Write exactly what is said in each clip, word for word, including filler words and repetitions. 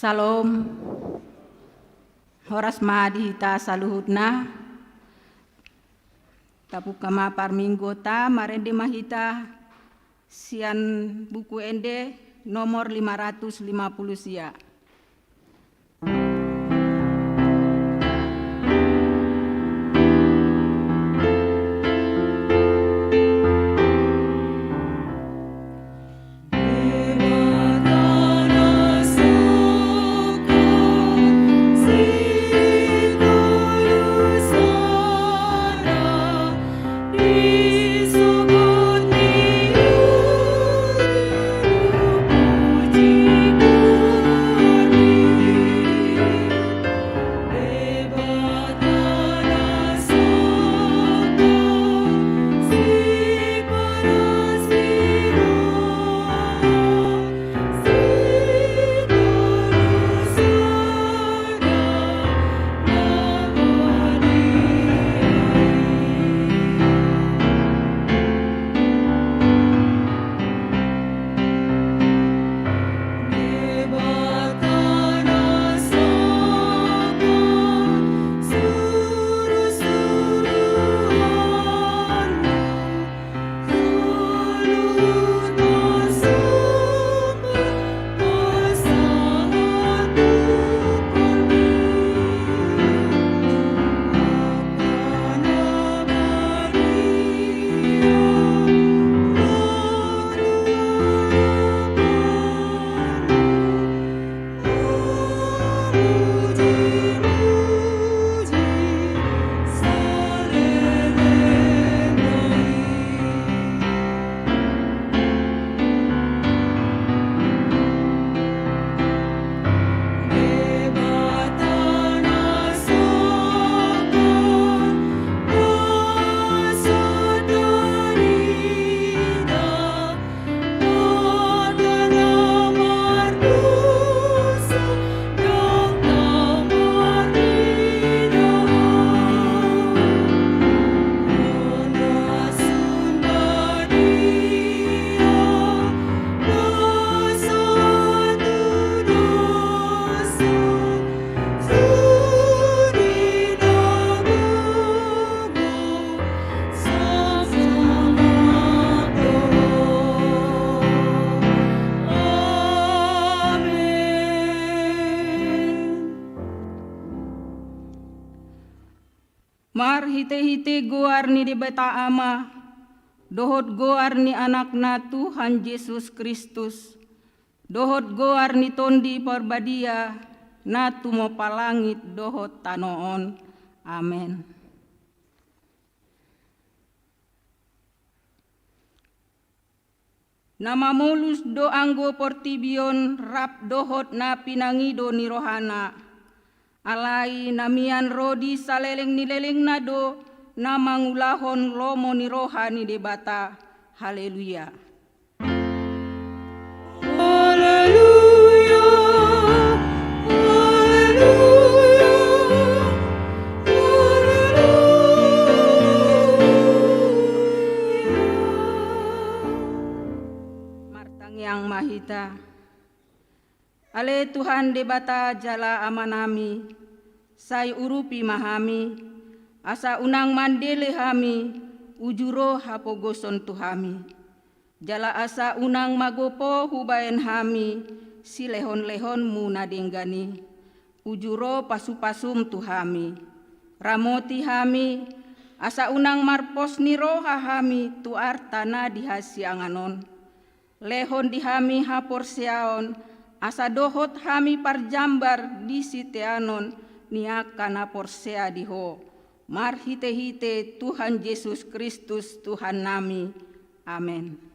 Syalom. Horas ma di hita saluhutna. Tapungka ma parmingguonta, marende ma hita sian Buku Ende nomor lima ratus lima puluh sia. Marhitehite goar ni Debata Ama, dohot goar ni Anakna Tuhan Jesus Kristus, dohot goar ni Tondi Parbadia, na tumompa langit dohot tano on. Amen. Na mamolus do anggo portibi on rap dohot na pinangido ni rohana. Alai na mian ro di saleleng ni lelengna do na mangulahon lomo ni roha ni Debata. Haleluya. Haleluya, haleluya, haleluya. Martangiang ma hita. Ale Tuhan Debata jala Amanami, sai urupi ma hami, asa unang mandele hami, uju ro hapogoson tu hami. Jala asa unang magopo hubaen hami silehonlehonmu na denggan i, uju ro pasupasum tu hami. Ramoti hami, asa unang marpos ni roha hami tu arta na di hasiangan on. Lehon di hami haporseaon, asa dohot hami parjambar di siteanon ni angka na porsea di Ho, marhitehite Tuhan Jesus Kristus Tuhannami. Amen.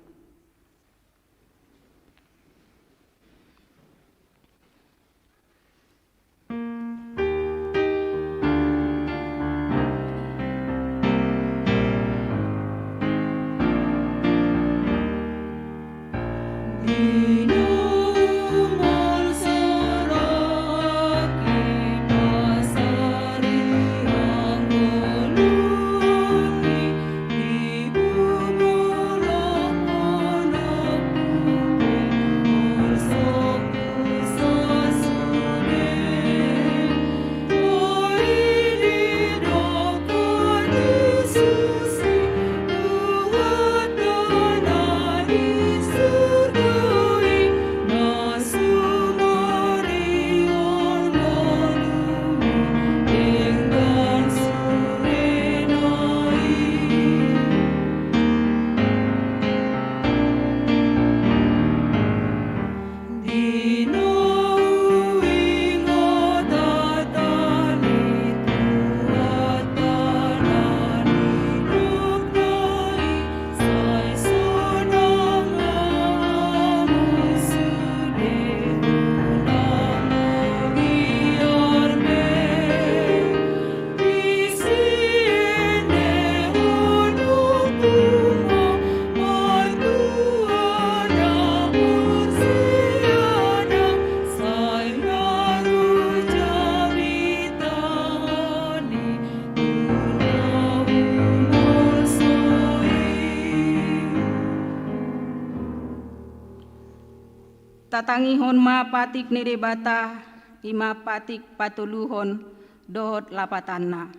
Tatangihon ma patik ni Debata, i ma patik patoluhon dohot lapatanna.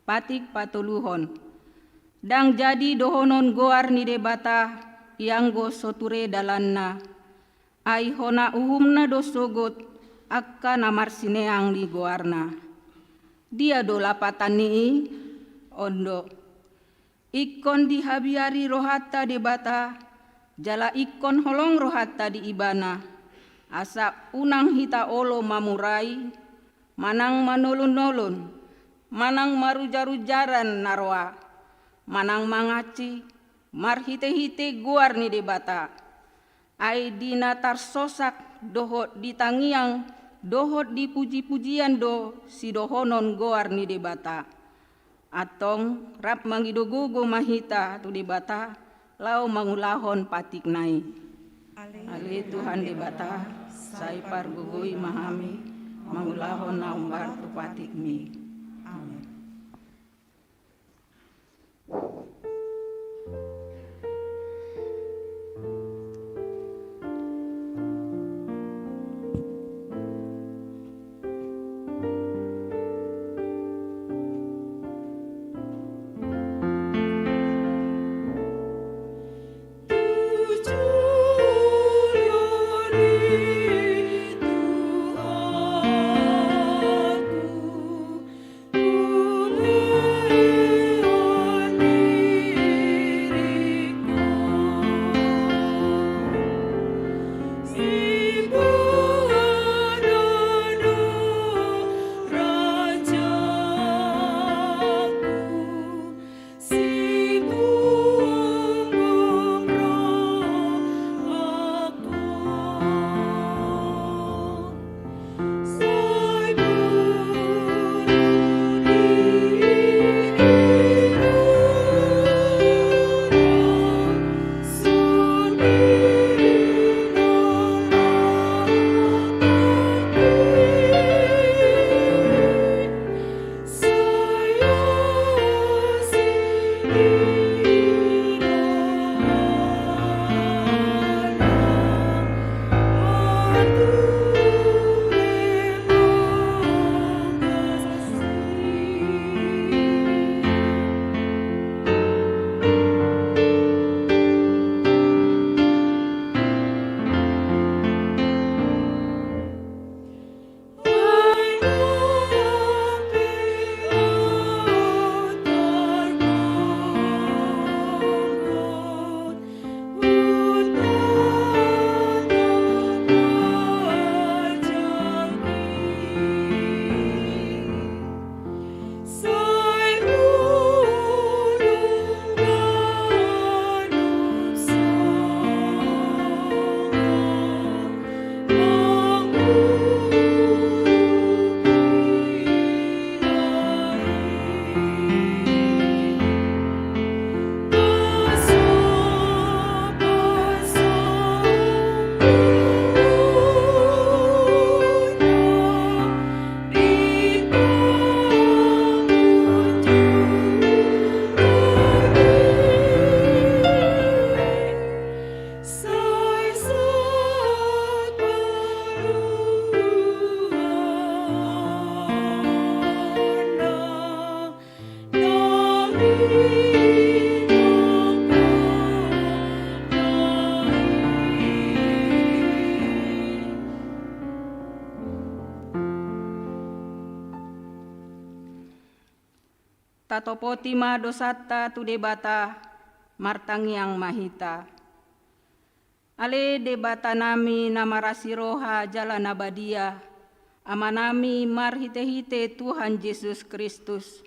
Patik patoluhon. Ndang jadi dohonon goar ni Debata, ianggo so ture dalanna. Ai hona uhumna do sogot angka na marsineang ni goarna. Dia do lapatan ni i? On do. Ingkon dihabiari rohanta Debata, jala ingkon holong rohanta di Ibana, asa unang hita olo mamurai, manang manolon-nolon, manang marujar-ujaran na roa, manang manganci, marhite-hite goar ni Debata. Ai di na tarsosak dohot di tangiang dohot di puji-pujian do sidohonon goar ni Debata. Antong rap mangido gogo ma hita tu Debata, laho mangulahon patikna i. Ale Tuhan Debata, sai pargogoi ma hami mangulahon na hombar tu patikmi. Amen. Tatopoti ma dosanta tu Debata, martangiang ma hita. Ale Debatanami na marasi roha jala na badia, Amanami marhite-hite Tuhan Jesus Kristus.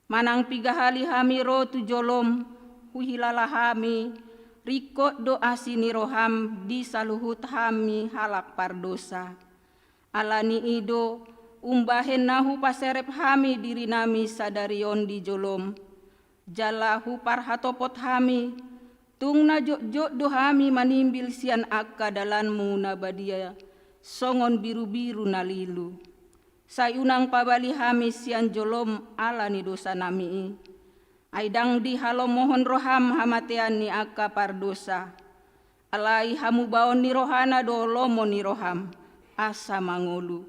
Manang piga hali hami ro tu jolom, huhilala hami, ringkot do asi ni roham di saluhut hami halak pardosa. Ala ni i do, umbahen na hupaserep hami dirinami sadari on di jolom, jala huparhatopot hami, tung na jotjot do hami manimbil sian angka dalanmu na badia, songon birubiru na lilu. Sai unang pabali hami sian jolom ala ni dosanami i. Ai ndang dihalomohon roham hamatean ni angka pardosa. Alai hamubaon ni rohana do lomo ni roham, asa mangolu.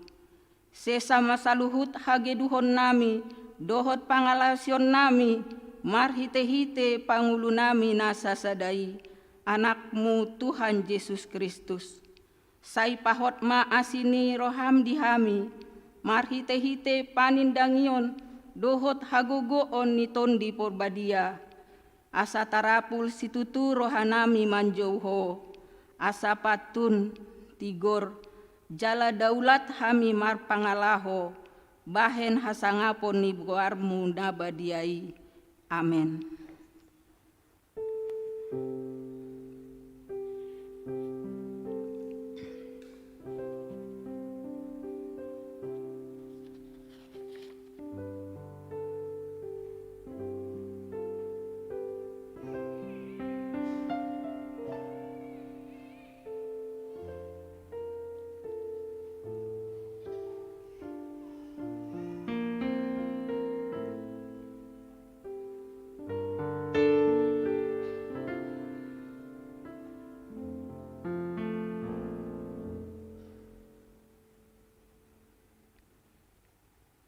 Sesa ma saluhut hageduhonnami dohot pangalaosionnami marhite-hite pangulunami na sasada i, Anakmu Tuhan Jesus Kristus. Sai pahot ma asi ni roham di hami, marhite-hite panindangion dohot hagogoon ni Tondi Porbadia, asa tarapul situtu rohanami manjou Ho, asa pantun, tigor, jala daulat hami marpangalaho bahen hasangapon ni goarmu na badia i. Amen.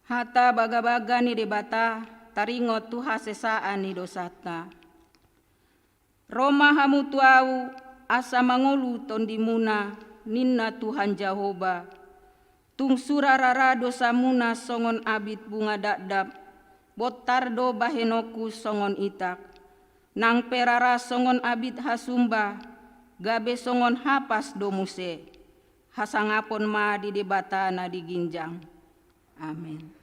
Hata bagabaga ni Debata taringot tu hasesaan ni dosanta. Ro ma hamu tu Ahu, asa mangolu tondimuna, ninna Tuhan Jahowa. Tung sura rara dosamuna songon abit bunga dakdak, bontar do bahenonku songon itak. Nang pe rara songon abit hasumba, gabe songon hapas do muse. Hasangapon ma di Debata na di ginjang. Amen.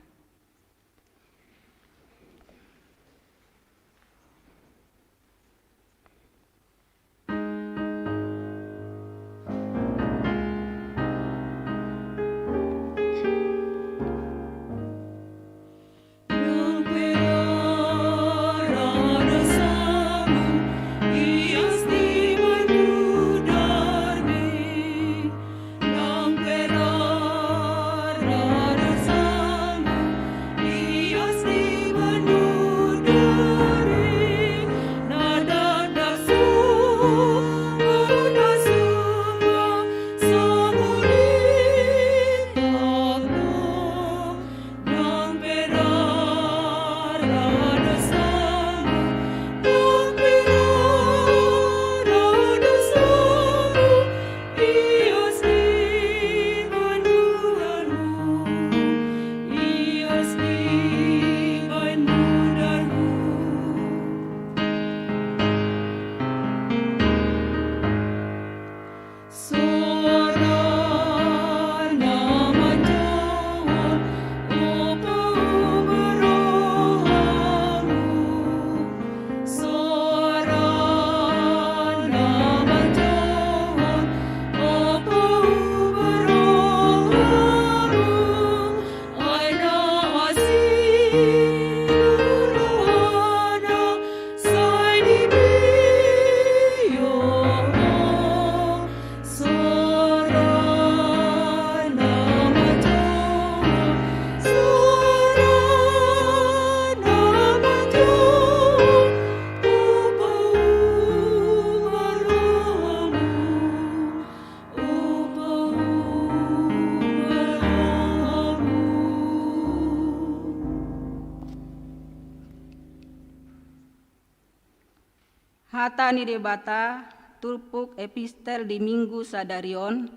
Hata ni Debata, turpuk epistel di Minggu sadari on,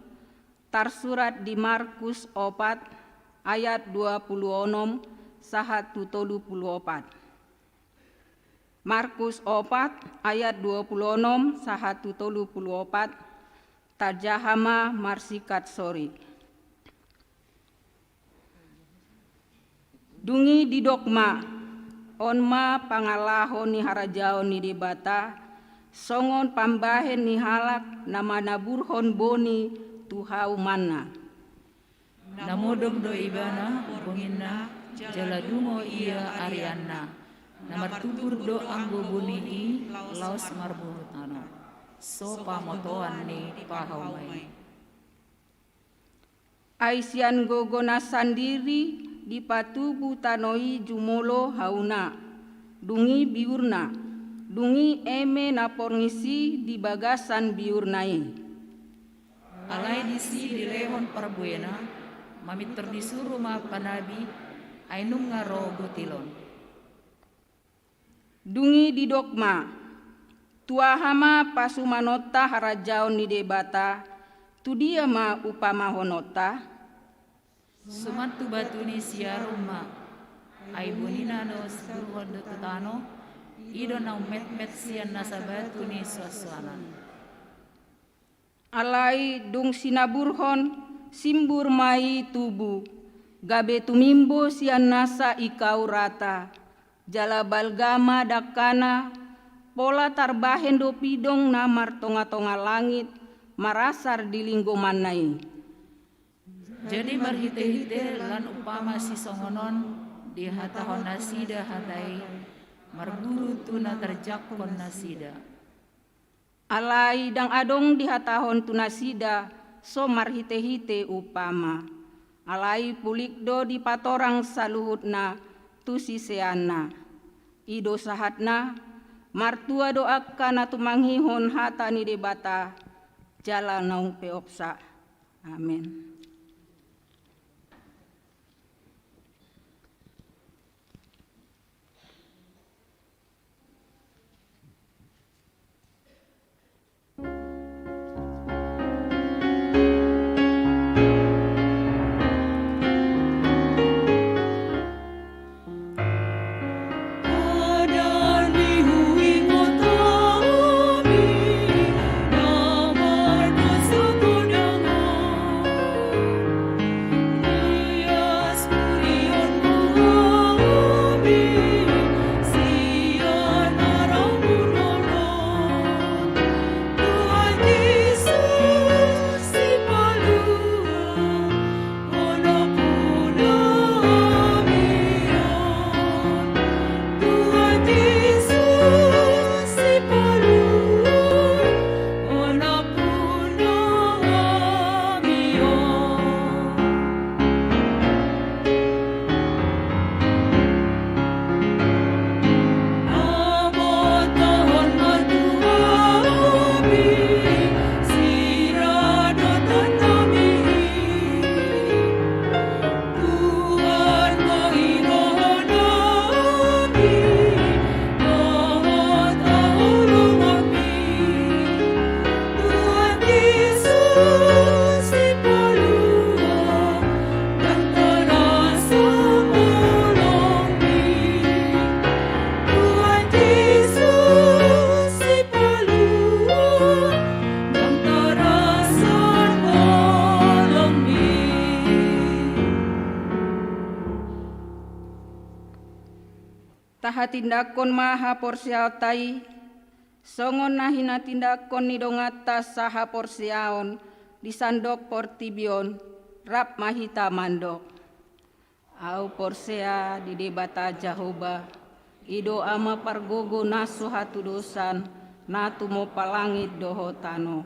tarsurat di Markus opat ayat dua pulu onom sahat tu tolu pulu opat. Markus opat ayat dua pulu onom sahat tu tolu pulu opat, tajaha ma marsikat sori. Dung i didok ma, on ma pangalaho ni harajaon ni Debata, songon pambahen ni halak na manaburhon boni tu hau manna. Na modom do ibana bornginna, jala dungo ia arianna. Na martubur do anggo boni i laos marboru tano. So pamotoan ni pahauma i. Ai sian gogona sandiri dipatubu tano i jumolo hauna, dung i biurna. Dung i eme na porngis i di bagasan biurna i. Alai disi dilehon parbuena, mamintor disuru ma panabi, ai nunga ro botil on. Dung i didok ma: Tu aha ma pasumanonta harajaon ni Debata? Tu dia ma upamahononta? Suman tu batu ni siarum ma, ai bonina do sidurhon do tu tano, i do naung metmet sian nasa batu ni suansuanan. Alai dung sinaburhon, simbur ma i tubu, gabe tumimbo sian nasa ikaurata. Jala balga ma dangkana, pola tarbahen do pidong na martongatonga langit, marasar di linggomanna i. Jadi marhitehite lan umpama sisongon on dihatahon nasida hata i, marburu tu na tarjangkon nasida. Alai ndang adong dihatahon tu nasida so marhitehite umpama. Alai pulik do dipatorang saluhutna tu siseanna. I do sahatna, martua do angka na tumangihon hata ni Debata, jala naung peopsa. Amen. Tahatindangkon ma haporseaonta i, songon na hinatindangkon ni donganta sahaporseaon di sandok portibi on, rap ma hita mandok. Ahu porsea di Debata Jahowa, i do Ama pargogo na so hatudosan, na tumompa langit dohot tano.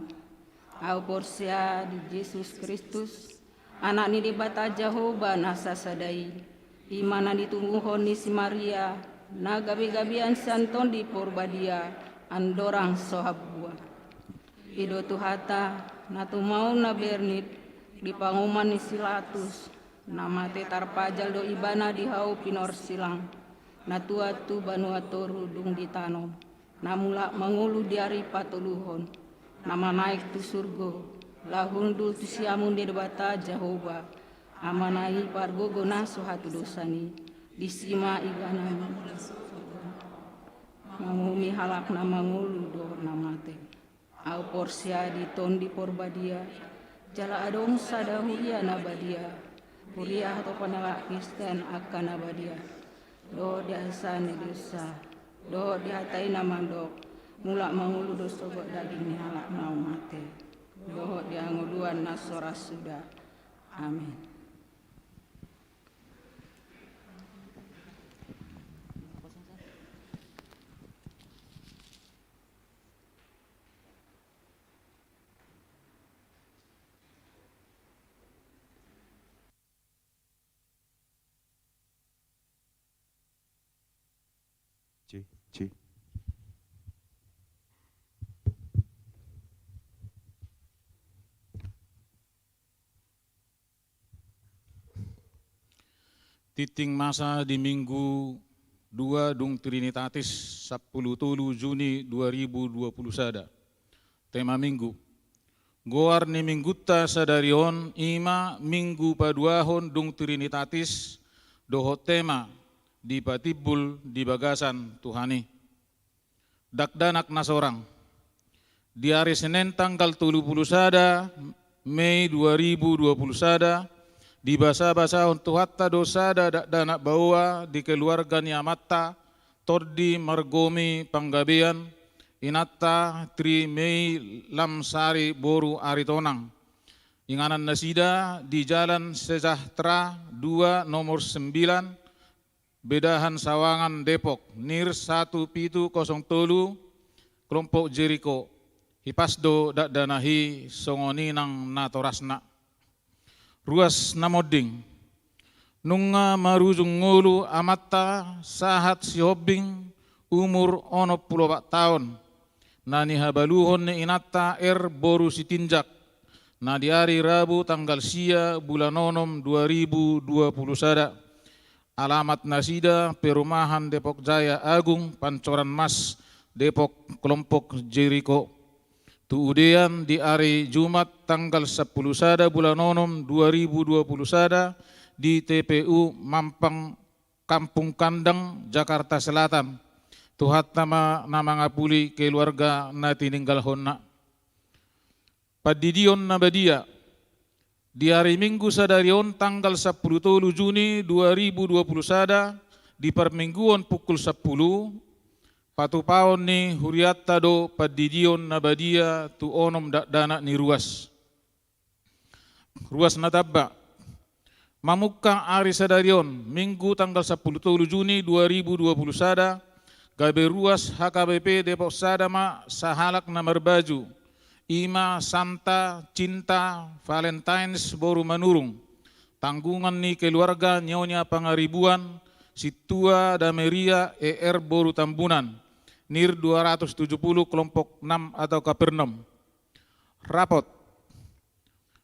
Ahu porsea di Jesus Kristus, Anak ni Debata Jahowa na sasada i, i ma na nitubuhon ni si Maria, na gabegabean sian Tondi Porbadia, andorang so habua. I do Tuhanta, na tumaon na bernit, di panguhuman ni si Pilatus, na mate tarpajal do Ibana di hau pinorsilang, na tuat tu banua toru dung ditanom, na mulak mangolu di ari patoluhon, na manaek tu surgo, laho hundul tu siamun ni Debata Jahowa, Amana i pargogo na so hatudosan i, disi ma Ibana manguhumi halak na mangolu dohot na mate. Ahu porsea di Tondi Porbadia, jala adong sada huria na badia, huria hatopan ni halak Kristen angka na badia, dohot di hasesaan ni dosa, dohot di hata i na mandok, mulak mangolu do sogot daging ni halak naung mate, dohot di hangoluan na so ra suda. Amen. Ci, ci. Tintin masa di Minggu dua dung Trinitatis, sampulu tolu Juni dua ribu dua pulu sada. Tema Minggu. Goar ni Minggunta sadari on i ma Minggu paduahon dung Trinitatis, dohot tema dipatimbul di bagasan Tuhan i. Dakdanak na sorang. Di ari Senen tanggal tolu pulu sada Mei dua ribu dua pulu sada, dibasabasahon Tuhanta do sada dakdanak baoa di keluarga ni amanta Tondi Margomi Panggabean, inanta Tri Mei Lamsari boru Aritonang. Inganan nasida di Jalan Sejahtera dua nomor sembilan, Bedahan Sawangan Depok, NIR satu pitu kosong tolu, kelompok Jeriko. Hipas do dakdanak i, songon i nang natorasna. Ruas na monding. Nunga marujung ngolu amanta sahat Sihombing, umur onom pulu opat taon, na nihabaluhon ni inanta R boru Sitinjak, na di ari Rabu tanggal sia bulan onom dua ribu dua pulu sada. Alamat nasida Perumahan Depok Jaya Agung, Pancoran Mas, Depok, kelompok Jeriko. Tu udean di ari Jumat tanggal sampulu sada bulan onom dua ribu dua pulu sada di T P U Mampang, Kampung Kandang, Jakarta Selatan. Tuhanta ma na mangapuli keluarga na tininggalhonna. Pandidion na badia. Di ari Minggu sadari on tanggal sampulu tolu Juni dua ribu dua pulu sada, di parmingguon pukul sampulu, patupaon ni hurianta do pandidion na badia tu onom dakdanak ni ruas. Ruas na tamba. Mamungka ari sadari on, Minggu tanggal sampulu tolu Juni dua ribu dua pulu sada, gabe ruas H K B P Depok Sada ma sahalak na marbaju, i ma Santa Cinta Valentines boru Manurung, tanggungan ni keluarga Nyonya Pangaribuan, Sintua Dameria E R boru Tambunan, NIR dua ratus tujuh puluh kelompok enam atau Kapernaum. Rapot.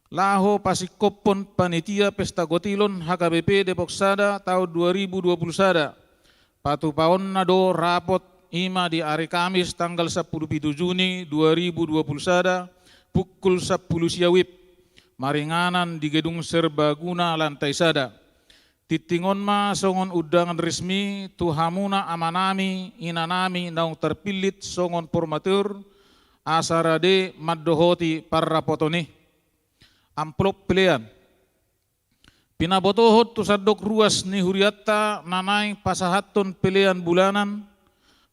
Laho pasingkophon panitia pesta kotilon H K B P Depok Sada taon dua ribu dua pulu sada. Patupaonna do rapot, i ma di ari Kamis tanggal sampulu pitu Juni dua ribu dua pulu sada, pukul sampulu sia WIB, maringanan di Gedung Serbaguna lantai sada. Tintin on ma songon undangan resmi tu hamuna amanami, inanami naung tarpillit songon formatur, asa rade mandohoti parrapoton i. Amplop pelean. Pinabotohon tu sandok ruas ni hurianta na naeng pasahathon pelean bulanan,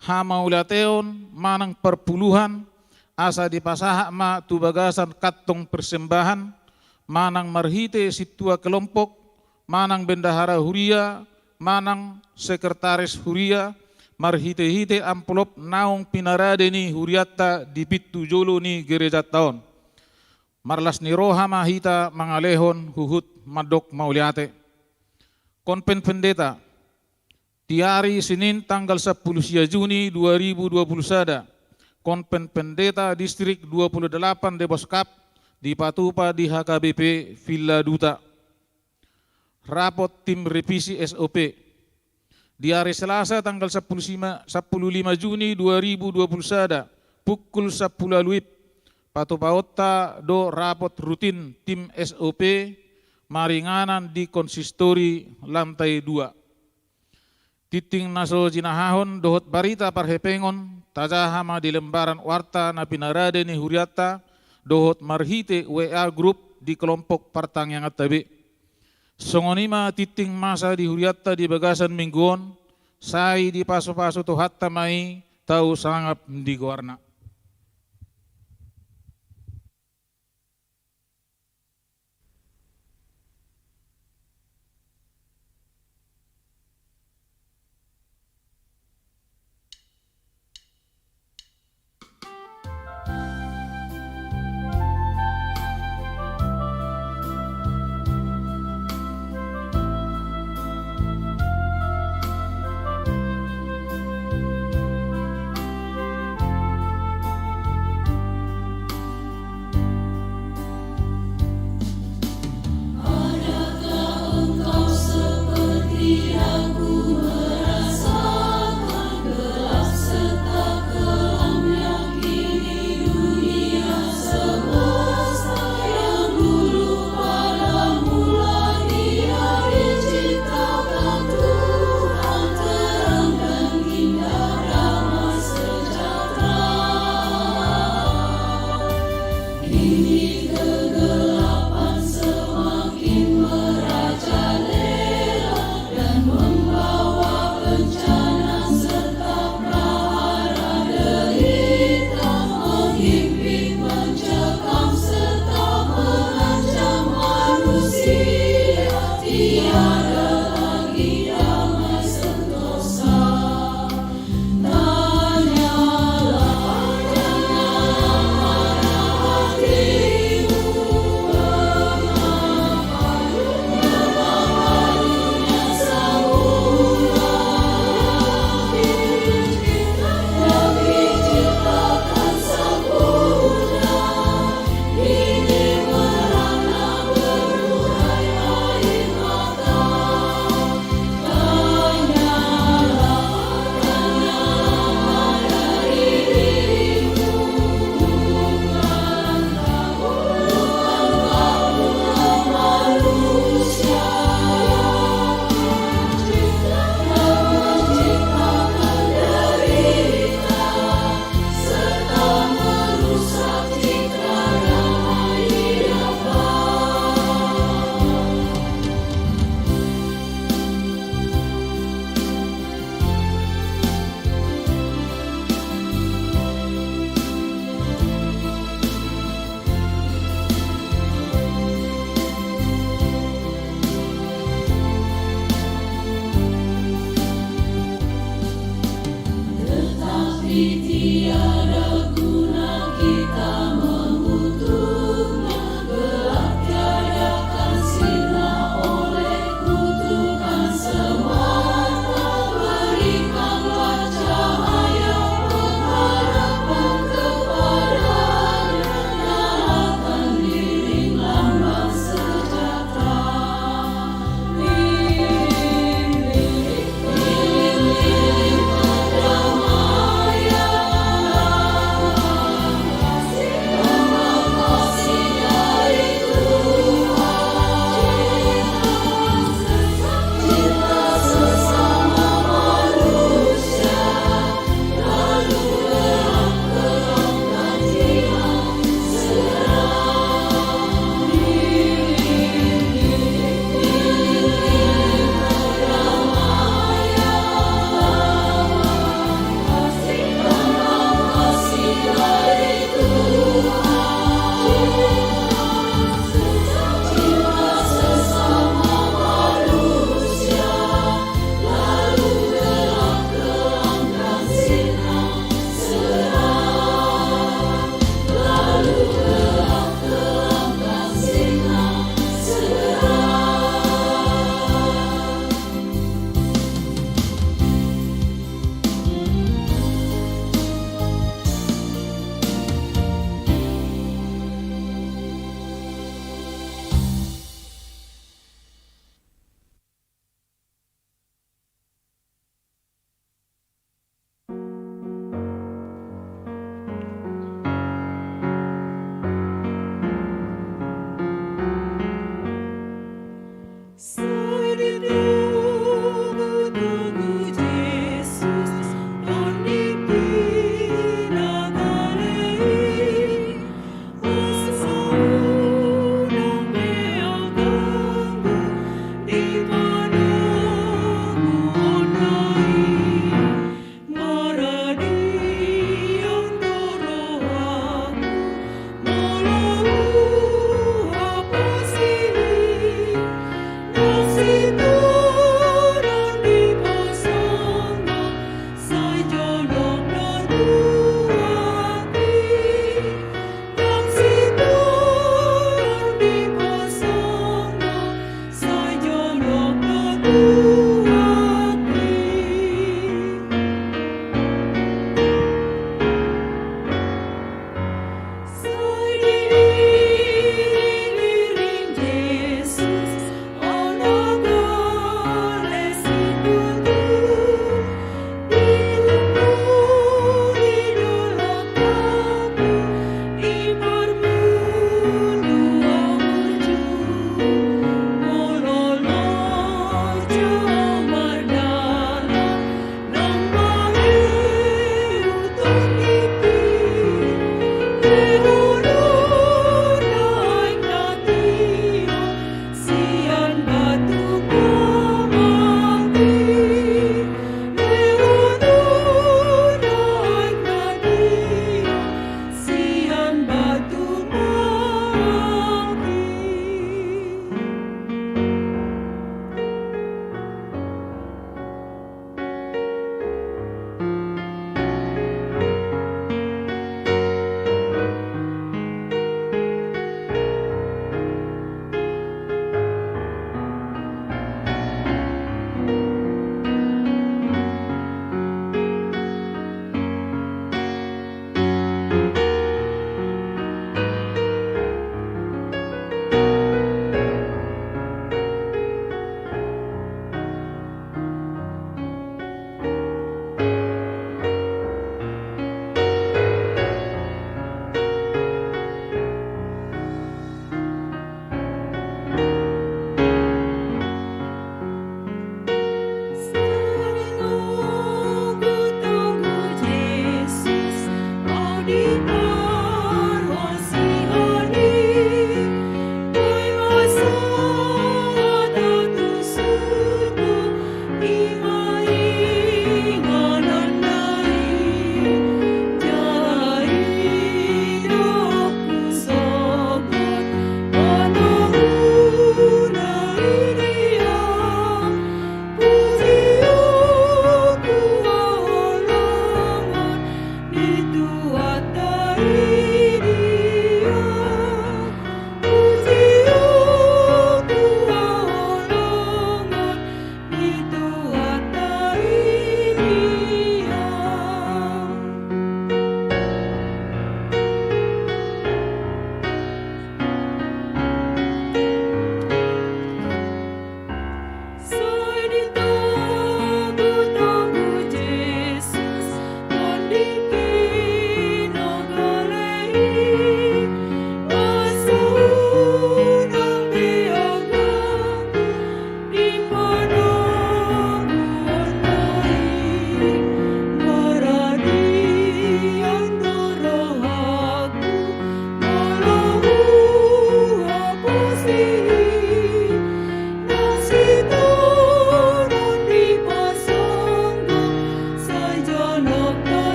hamauliateon manang parpuluhan, asa dipasahat ma tu bagasan kantong persembahan, manang marhite sintua kelompok, manang bendahara huria, manang sekretaris huria, marhitehite amplop naung pinarade ni hurianta di pintu jolo ni gerejanta on. Marlas ni roha ma hita mangalehon huhut mandok mauliate. Konven Pendeta. Di ari Senin tanggal sampulu sia Juni dua ribu dua pulu sada, Konven Pendeta Distrik dua puluh delapan Deboskap dipatupa di H K B P Villa Duta. Rapot tim revisi S O P. Di ari Selasa tanggal sampulu lima, sampulu lima Juni dua ribu dua pulu sada, pukul sampulu ualu WIB, patupaonta do rapot rutin tim S O P maringanan di konsistori lantai dua. Tintin na so jinahahon dohot barita parhepengon, tajaha ma di lembaran warta na pinarade ni hurianta, dohot marhite W A grup di kelompok partangianganta be. Songon i ma tintin masa di hurianta di bagasan minggu on, sai dipasupasu Tuhanta ma i, tau sangap di goarna.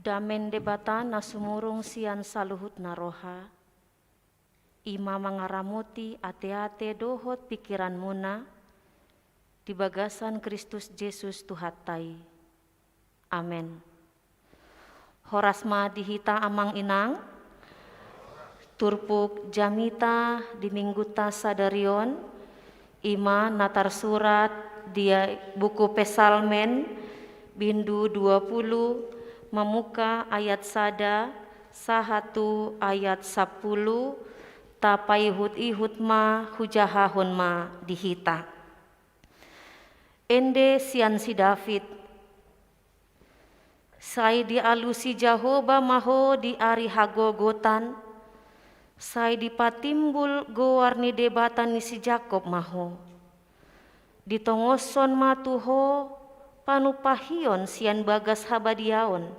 Dame ni Debata na sumurung sian saluhutna roha, i ma mangaramoti ateate dohot pingkiranmuna di bagasan Kristus Jesus Tuhanta i. Amen. Horas ma di hita amang inang. Turpuk jamita di minggunta sadari on, i ma na tarsurat di buku Psalmen, bindu dua pulu, mamungka ayat sada sahat tu ayat sampulu, tapaihut-ihut ma, hujahahon ma di hita. Ende sian si David. Sai dialusi Jahowa ma ho di ari hagogotan, sai dipatimbul goar ni Debata ni si Jakob ma ho. Ditongoshon ma tu ho panumpahion sian bagas habadiaon,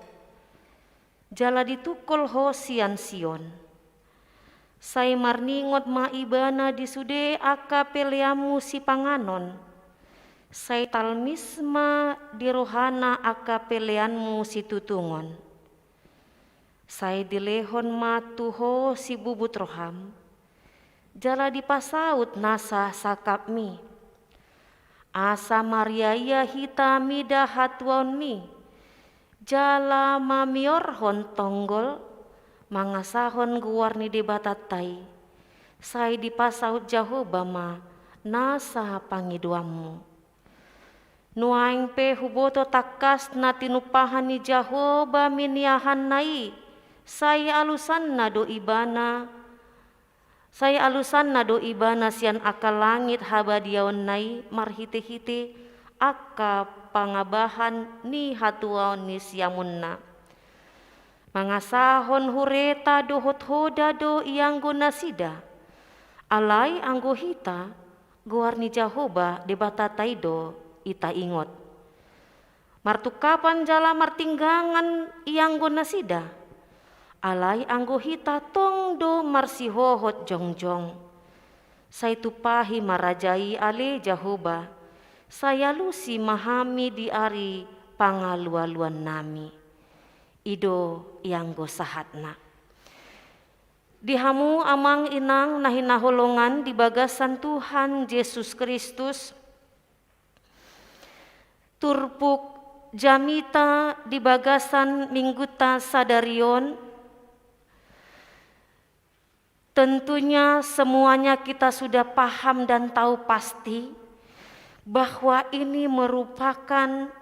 jala ditungkol ho sian Sion. Sai marningot ma ibana di sude angka peleanmu sipanganon, sai talmis ma di rohana angka peleanmu situtungon. Sai dilehon ma tu ho sibubut roham, jala dipasaut nasa sangkapmi. Asa mariaia hita mida hatuaonmi, jala mamiorhon tonggol, mangasahon goar ni Debatanta i, sai dipasaut Jahowa ma nasa pangidoanmu. Nuaeng pe huboto tangkas na tinumpahan ni Jahowa miniahanna i, sai alusanna do ibana, sai alusanna do ibana sian angka langit habadiaonna i marhite-hite angka pangabahan ni hatuaon ni siamunna. Mangasahon hureta dohot hoda do ianggo nasida. Alai anggo hita, goar ni Jahowa Debatanta i do itaingot. Martungkapan jala martinggangan ianggo nasida. Alai anggo hita tong do marsihohot jongjong. Sai tumpahi ma raja i ale Jahowa, sai alusi ma hami di ari pangalualuannami. I do ianggo sahatna. Di hamu amang inang na hinaholongan di bagasan Tuhan Jesus Kristus, turpuk jamita di bagasan minggunta sadari on, tentunya semuanya kita sudah paham dan tahu pasti bahwa ini merupakan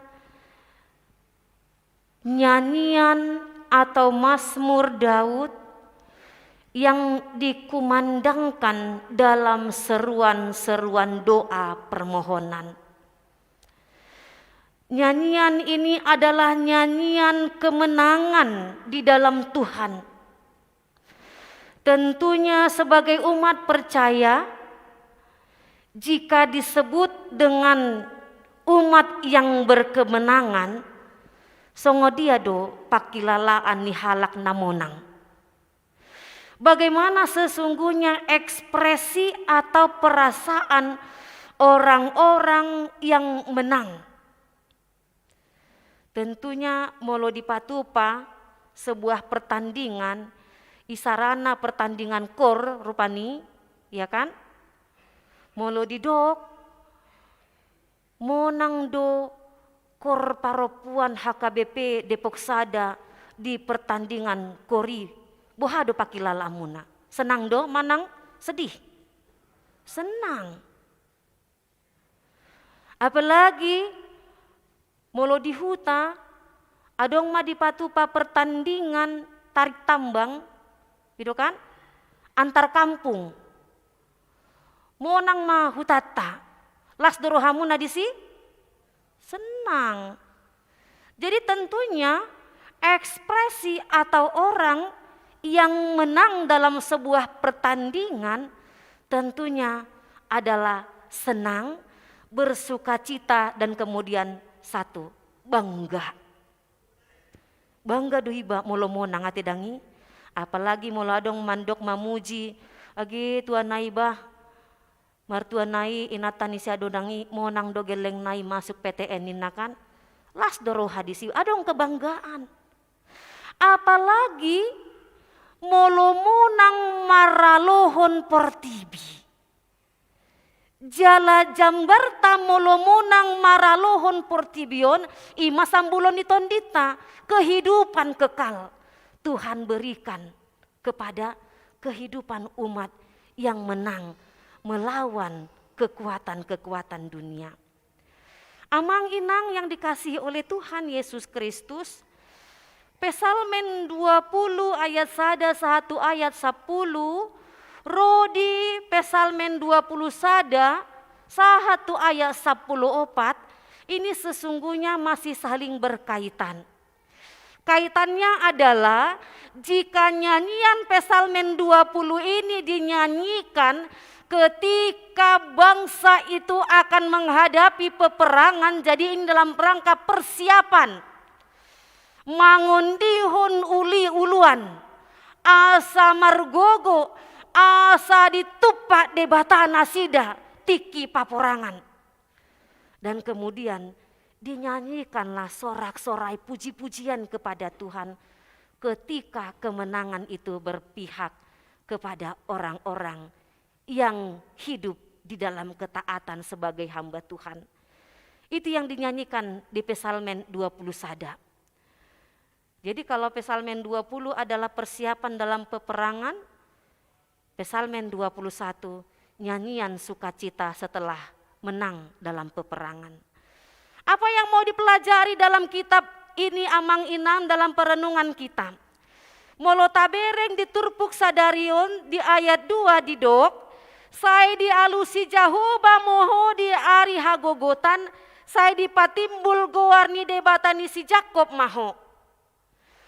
nyanyian atau Mazmur Daud yang dikumandangkan dalam seruan-seruan doa permohonan. Nyanyian ini adalah nyanyian kemenangan di dalam Tuhan. Tentunya sebagai umat percaya, jika disebut dengan umat yang berkemenangan, songon dia do pangkilalaan ni halak na monang. Bagaimana sesungguhnya ekspresi atau perasaan orang-orang yang menang? Tentunya molo dipatupa sebuah pertandingan, isarana pertandingan kor rupani, ya kan? Molo didok, monang do kor parompuan H K B P Depok Sada di pertandingan kor i. Boha do pangkilalaanmuna? Senang do manang sedih? Senang. Apalagi molo di huta, adong ma dipatupa pertandingan tarik tambang, i do kan? Antar kampung. Monang ma hutanta. Las do rohamuna disi? Senang. Jadi tentunya ekspresi atau orang yang menang dalam sebuah pertandingan tentunya adalah senang, bersukacita, dan kemudian satu, bangga. Bangga do iba molo monang, ate dang i? Apalagi molo adong mandok mamuji, age tuan nai bah, martua nai, inanta ni si Ado dang i, monang do gelleng nai masuk P T N ninna kan? Las do roha disi, adong kebanggaan. Apalagi molo monang maralohon portibi. Jala jambarta molo monang maralohon portibi on, i ma sambulo ni tondinta, kehidupan kekal Tuhan berikan kepada kehidupan umat yang menang melawan kekuatan-kekuatan dunia. Amang inang yang dikasihi oleh Tuhan Yesus Kristus, Psalmen dua puluh ayat sada sahat tu ayat sapuluh, ro di Psalmen dua puluh sada sahat tu ayat sapuluh opat, ini sesungguhnya masih saling berkaitan. Kaitannya adalah, jika nyanyian Psalmen dua puluh ini dinyanyikan ketika bangsa itu akan menghadapi peperangan, jadi ini dalam rangka persiapan. Mangondihon uli uluan, asa margogo, asa ditumpak Debata nasida tingki paporangan. Dan kemudian dinyanyikanlah sorak-sorai puji-pujian kepada Tuhan ketika kemenangan itu berpihak kepada orang-orang yang hidup di dalam ketaatan sebagai hamba Tuhan. Itu yang dinyanyikan di Psalmen dua puluh sada. Jadi kalau Psalmen dua puluh adalah persiapan dalam peperangan, Psalmen dua puluh satu, nyanyian sukacita setelah menang dalam peperangan. Apa yang mau dipelajari dalam kitab ini, amang inang, dalam perenungan kita? Molo tabereng di turpuk sadari on di ayat dua didok, sai dialusi Jahowa ma ho di ari hagogotan, sai dipatimbul goar ni Debata ni si Jakkob ma ho.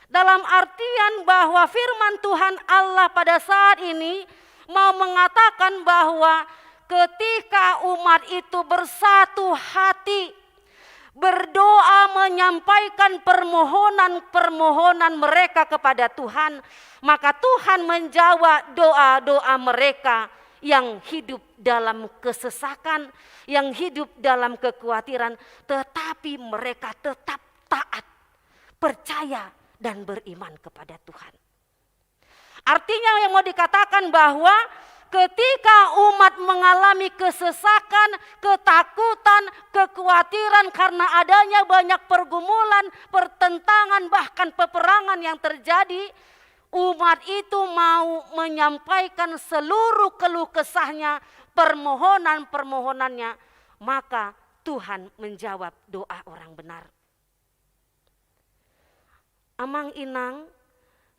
Dalam artian bahwa firman Tuhan Allah pada saat ini mau mengatakan bahwa ketika umat itu bersatu hati, berdoa menyampaikan permohonan-permohonan mereka kepada Tuhan, maka Tuhan menjawab doa-doa mereka yang hidup dalam kesesakan, yang hidup dalam kekhawatiran, tetapi mereka tetap taat, percaya, dan beriman kepada Tuhan. Artinya, yang mau dikatakan bahwa ketika umat mengalami kesesakan, ketakutan, kekhawatiran karena adanya banyak pergumulan, pertentangan, bahkan peperangan yang terjadi, umat itu mau menyampaikan seluruh keluh kesahnya, permohonan-permohonannya, maka Tuhan menjawab doa orang benar. Amang inang,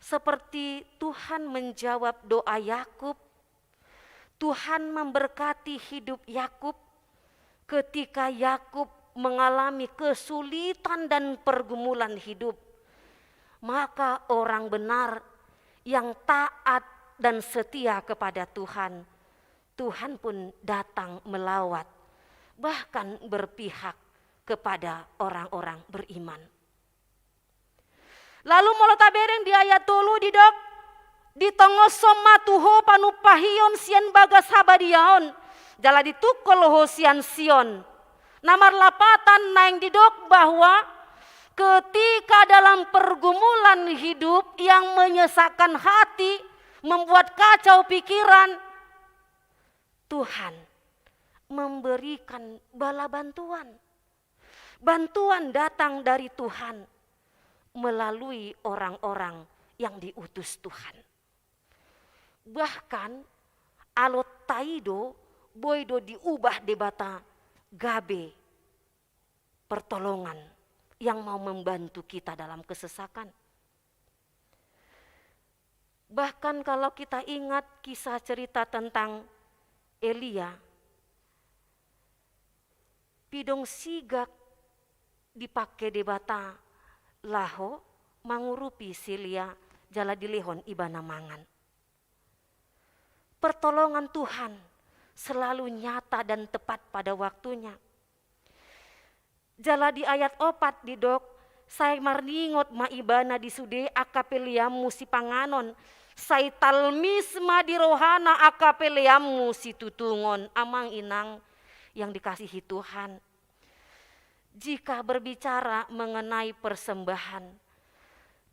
seperti Tuhan menjawab doa Yakub, Tuhan memberkati hidup Yakub ketika Yakub mengalami kesulitan dan pergumulan hidup, maka orang benar yang taat dan setia kepada Tuhan, Tuhan pun datang melawat, bahkan berpihak kepada orang-orang beriman. Lalu molo tabereng di ayat tolu didok, ditongoshon ma tu ho panumpahion sian bagas habadiaon, jala ditungkol ho sian Sion. Na marlapatan naeng didok bahwa ketika dalam pergumulan hidup yang menyesakkan hati, membuat kacau pikiran, Tuhan memberikan bala bantuan. Bantuan datang dari Tuhan melalui orang-orang yang diutus Tuhan. Bahkan, alot taido, boi do diubah Debata gabe pertolongan yang mau membantu kita dalam kesesakan. Bahkan kalau kita ingat kisah cerita tentang Elia, pidong sigak dipake Debata laho mangurupi si Elia jala dilehon ibana mangan. Pertolongan Tuhan selalu nyata dan tepat pada waktunya. Jala di ayat opat didok, sai marningot ma ibana di sude angka peleanmu sipanganon, sai talmis ma di rohana angka peleanmu situtungon. Amang inang yang dikasihi Tuhan, jika berbicara mengenai persembahan,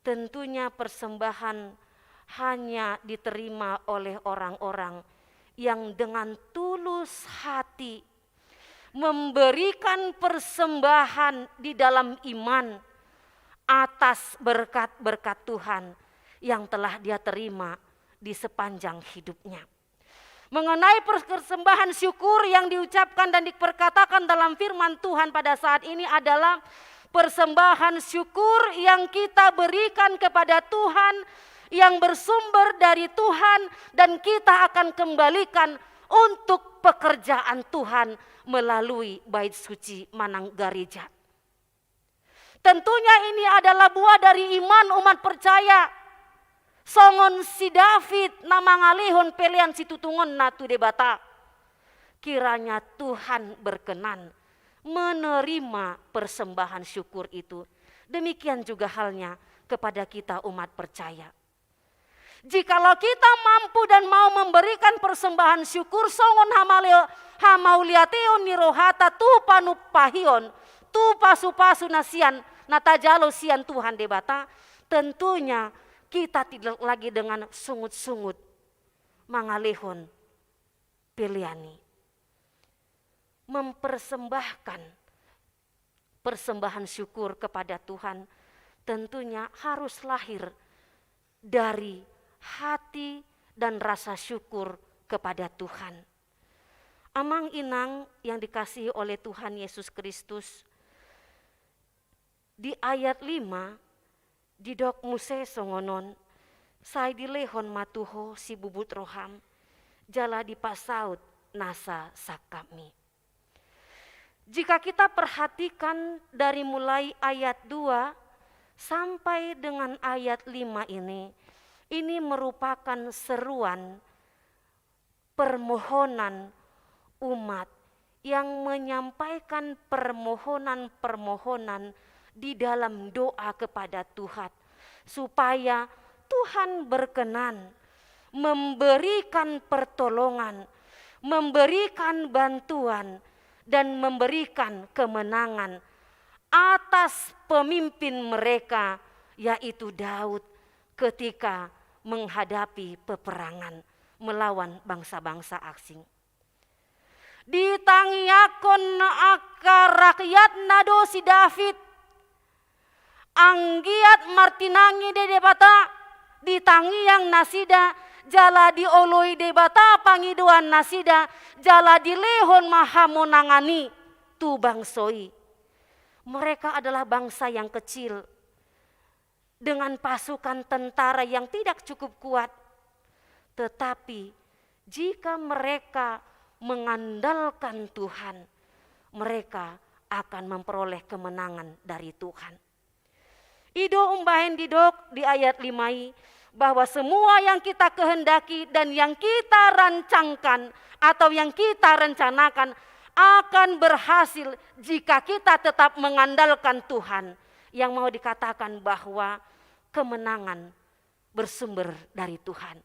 tentunya persembahan hanya diterima oleh orang-orang yang dengan tulus hati memberikan persembahan di dalam iman atas berkat-berkat Tuhan yang telah dia terima di sepanjang hidupnya. Mengenai persembahan syukur yang diucapkan dan diperkatakan dalam firman Tuhan pada saat ini adalah persembahan syukur yang kita berikan kepada Tuhan, yang bersumber dari Tuhan, dan kita akan kembalikan untuk pekerjaan Tuhan melalui bait suci manang gareja. Tentunya ini adalah buah dari iman umat percaya. Songon si David na mangalehon pelean situtungonna tu Debata. Kiranya Tuhan berkenan menerima persembahan syukur itu. Demikian juga halnya kepada kita umat percaya. Jikalau kita mampu dan mau memberikan persembahan syukur songon hamaleo-, hamauliateon ni rohata tu panumpahion, tu pasupasu na sian, na tajalo sian Tuhan Debata, tentunya kita tidak lagi dengan sungut-sungut mangalehon pelean i. Mempersembahkan persembahan syukur kepada Tuhan tentunya harus lahir dari hati dan rasa syukur kepada Tuhan. Amang inang yang dikasihi oleh Tuhan Yesus Kristus, di ayat lima didok muse songon on, sai dilehon ma tu ho sibubut roham, jala dipasaut nasa sangkapmi. Jika kita perhatikan dari mulai ayat dua sampai dengan ayat lima ini, ini merupakan seruan permohonan umat yang menyampaikan permohonan-permohonan di dalam doa kepada Tuhan, supaya Tuhan berkenan memberikan pertolongan, memberikan bantuan, dan memberikan kemenangan atas pemimpin mereka, yaitu Daud, ketika menghadapi peperangan melawan bangsa-bangsa asing. Ditangiangkon angka rakyatna do si David. Anggiat martinangi do Debata, ditangiang nasida, jala dioloi Debata pangidoan nasida, jala dilehon ma hamonangan i tu bangso i. Mereka adalah bangsa yang kecil, dengan pasukan tentara yang tidak cukup kuat. Tetapi jika mereka mengandalkan Tuhan, mereka akan memperoleh kemenangan dari Tuhan. I do umbahen didok di ayat lima i, bahwa semua yang kita kehendaki dan yang kita rancangkan atau yang kita rencanakan akan berhasil jika kita tetap mengandalkan Tuhan. Yang mau dikatakan bahwa kemenangan bersumber dari Tuhan.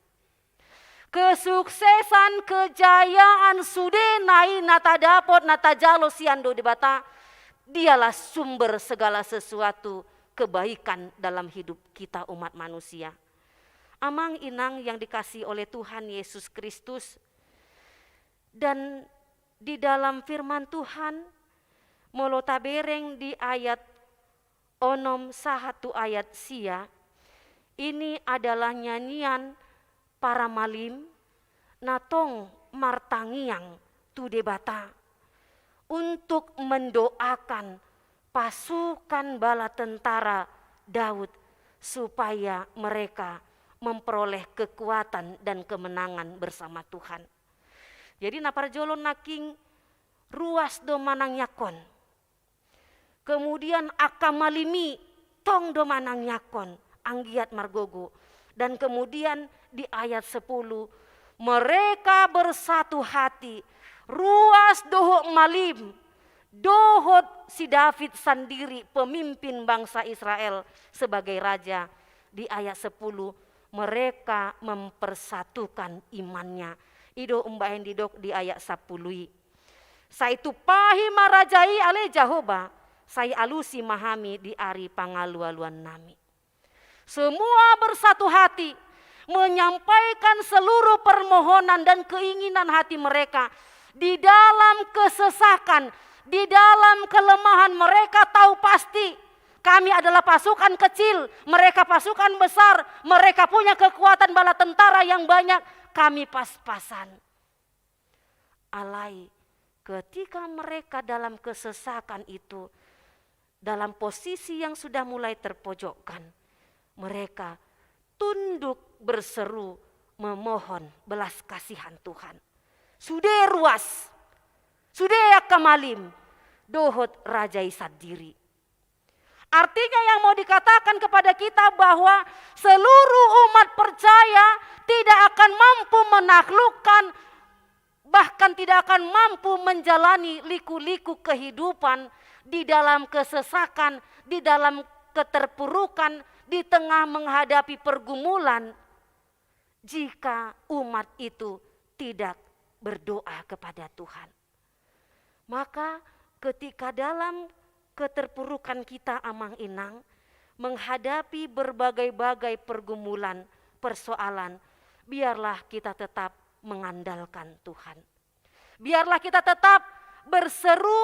Kesuksesan, kejayaan, sude na i na tadapot, na tajalo sian do Debata, dialah sumber segala sesuatu kebaikan dalam hidup kita umat manusia. Amang inang yang dikasihi oleh Tuhan Yesus Kristus, dan di dalam firman Tuhan, molo tabereng di ayat onom sahat tu ayat sia, ini adalah nyanyian para malim na tong martangiang tu Debata untuk mendoakan pasukan bala tentara Daud supaya mereka memperoleh kekuatan dan kemenangan bersama Tuhan. Jadi na parjolo nangkin ruas do manangiangkon. Kemudian angka malim i tong do manangiangkon, anggiat margogo. Dan kemudian di ayat sepuluh, mereka bersatu hati, ruas dohot malim, dohot si David sandiri pemimpin bangsa Israel sebagai raja. Di ayat sepuluh, mereka mempersatukan imannya. I do umbahen didok di ayat sampulu i. Sai tumpahi ma raja i ale Jahowa, sai alusi ma hami di ari pangalualuannami. Semua bersatu hati menyampaikan seluruh permohonan dan keinginan hati mereka di dalam kesesakan, di dalam kelemahan. Mereka tahu pasti, kami adalah pasukan kecil, mereka pasukan besar, mereka punya kekuatan bala tentara yang banyak, kami pas-pasan. Alai, ketika mereka dalam kesesakan itu, dalam posisi yang sudah mulai terpojokkan, mereka tunduk berseru memohon belas kasihan Tuhan. Sude ruas, sude angka malim, dohot raja i sandiri. Artinya, yang mau dikatakan kepada kita bahwa seluruh umat percaya tidak akan mampu menaklukkan, bahkan tidak akan mampu menjalani liku-liku kehidupan di dalam kesesakan, di dalam keterpurukan, di tengah menghadapi pergumulan, jika umat itu tidak berdoa kepada Tuhan. Maka ketika dalam keterpurukan kita, amang inang, menghadapi berbagai-bagai pergumulan, persoalan, biarlah kita tetap mengandalkan Tuhan. Biarlah kita tetap berseru,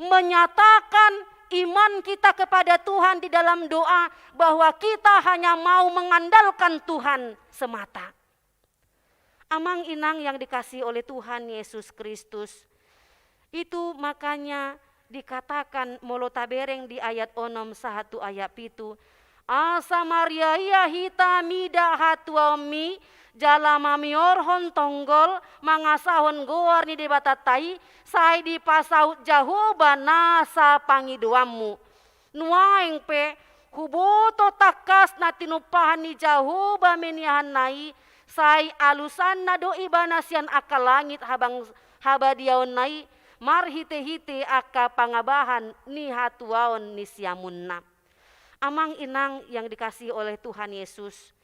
menyatakan iman kita kepada Tuhan di dalam doa, bahwa kita hanya mau mengandalkan Tuhan semata. Amang inang yang dikasihi oleh Tuhan Yesus Kristus, itu makanya dikatakan molo tabereng di ayat onom sahat tu ayat pitu, asa marria-ia hita mida hatuaonmi, jala mamiorhon tonggol, mangasahon goar ni Debatanta i, sai dipasaut Jahowa nasa pangidoanmu. Nuaeng pe, huboto tangkas na tinumpahan ni Jahowa meniahanna i, sai alusanna do ibana sian angka langit habang-, habadiaonna i, marhite-hite angka pangabahan ni hatuaon ni siamunna. Amang inang yang dikasihi oleh Tuhan Yesus,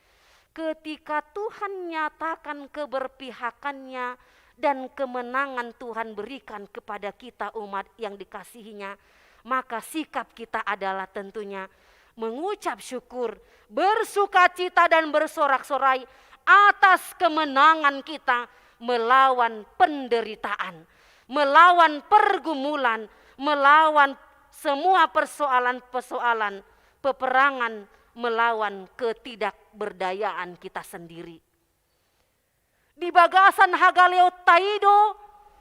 ketika Tuhan nyatakan keberpihakannya dan kemenangan Tuhan berikan kepada kita umat yang dikasihinya, maka sikap kita adalah tentunya mengucap syukur, bersukacita dan bersorak-sorai atas kemenangan kita melawan penderitaan, melawan pergumulan, melawan semua persoalan-persoalan peperangan melawan ketidakberdayaan kita sendiri. Di bagasan hagaleonta i do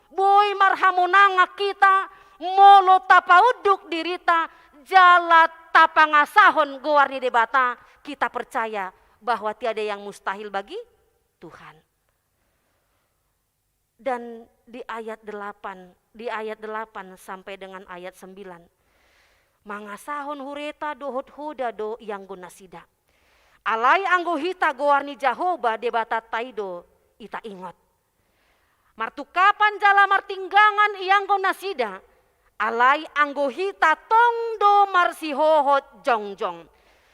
boi marhamonangan hita, molo tapaunduk dirita jala tapangasahon goar ni Debata, kita percaya bahwa tiada yang mustahil bagi Tuhan. Dan di ayat delapan di ayat delapan sampai dengan ayat sembilan. Mangasahon hureta dohot hoda do ianggo nasida. Alai anggo hita goar ni Jahowa Debatanta i do ita ingot. Martungkapan jala martinggangan ianggo nasida, alai anggo hita tong do marsihohot jongjong.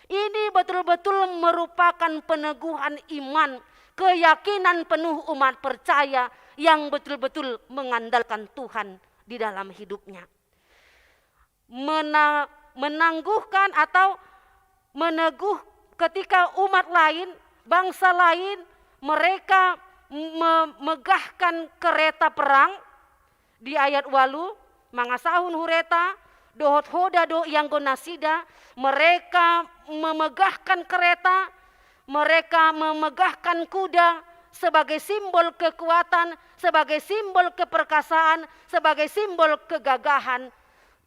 Ini betul-betul merupakan peneguhan iman, keyakinan penuh umat percaya yang betul-betul mengandalkan Tuhan di dalam hidupnya. Mena-, menangguhkan atau meneguh ketika umat lain, bangsa lain, mereka memegahkan kereta perang, di ayat walu, mangasahon hureta, dohot hoda do ianggo nasida, mereka memegahkan kereta, mereka memegahkan kuda sebagai simbol kekuatan, sebagai simbol keperkasaan, sebagai simbol kegagahan.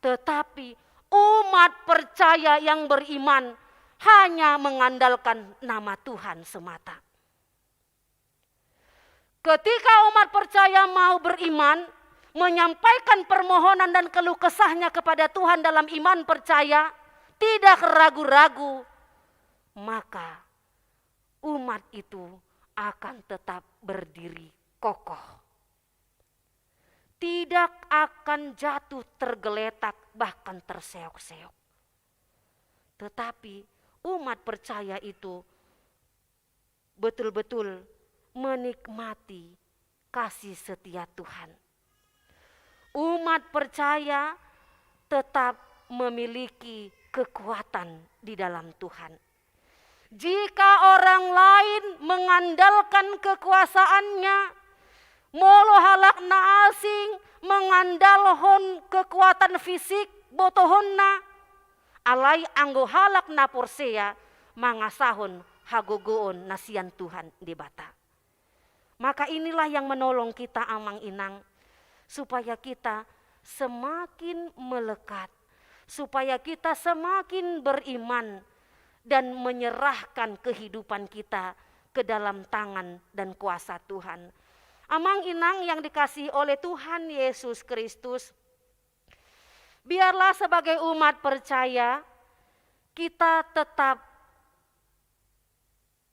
Tetapi umat percaya yang beriman hanya mengandalkan nama Tuhan semata. Ketika umat percaya mau beriman, menyampaikan permohonan dan keluh kesahnya kepada Tuhan dalam iman percaya, tidak ragu-ragu, maka umat itu akan tetap berdiri kokoh. Tidak akan jatuh tergeletak, bahkan terseok-seok. Tetapi umat percaya itu betul-betul menikmati kasih setia Tuhan. Umat percaya tetap memiliki kekuatan di dalam Tuhan. Jika orang lain mengandalkan kekuasaannya, molo halak na asing mengandalhon kekuatan fisik botohonna, alai anggo halak na porsea mangasahon hagogoon na sian Tuhan Debata. Maka inilah yang menolong kita, Amang Inang, supaya kita semakin melekat, supaya kita semakin beriman dan menyerahkan kehidupan kita ke dalam tangan dan kuasa Tuhan. Amang Inang yang dikasihi oleh Tuhan Yesus Kristus, biarlah sebagai umat percaya kita tetap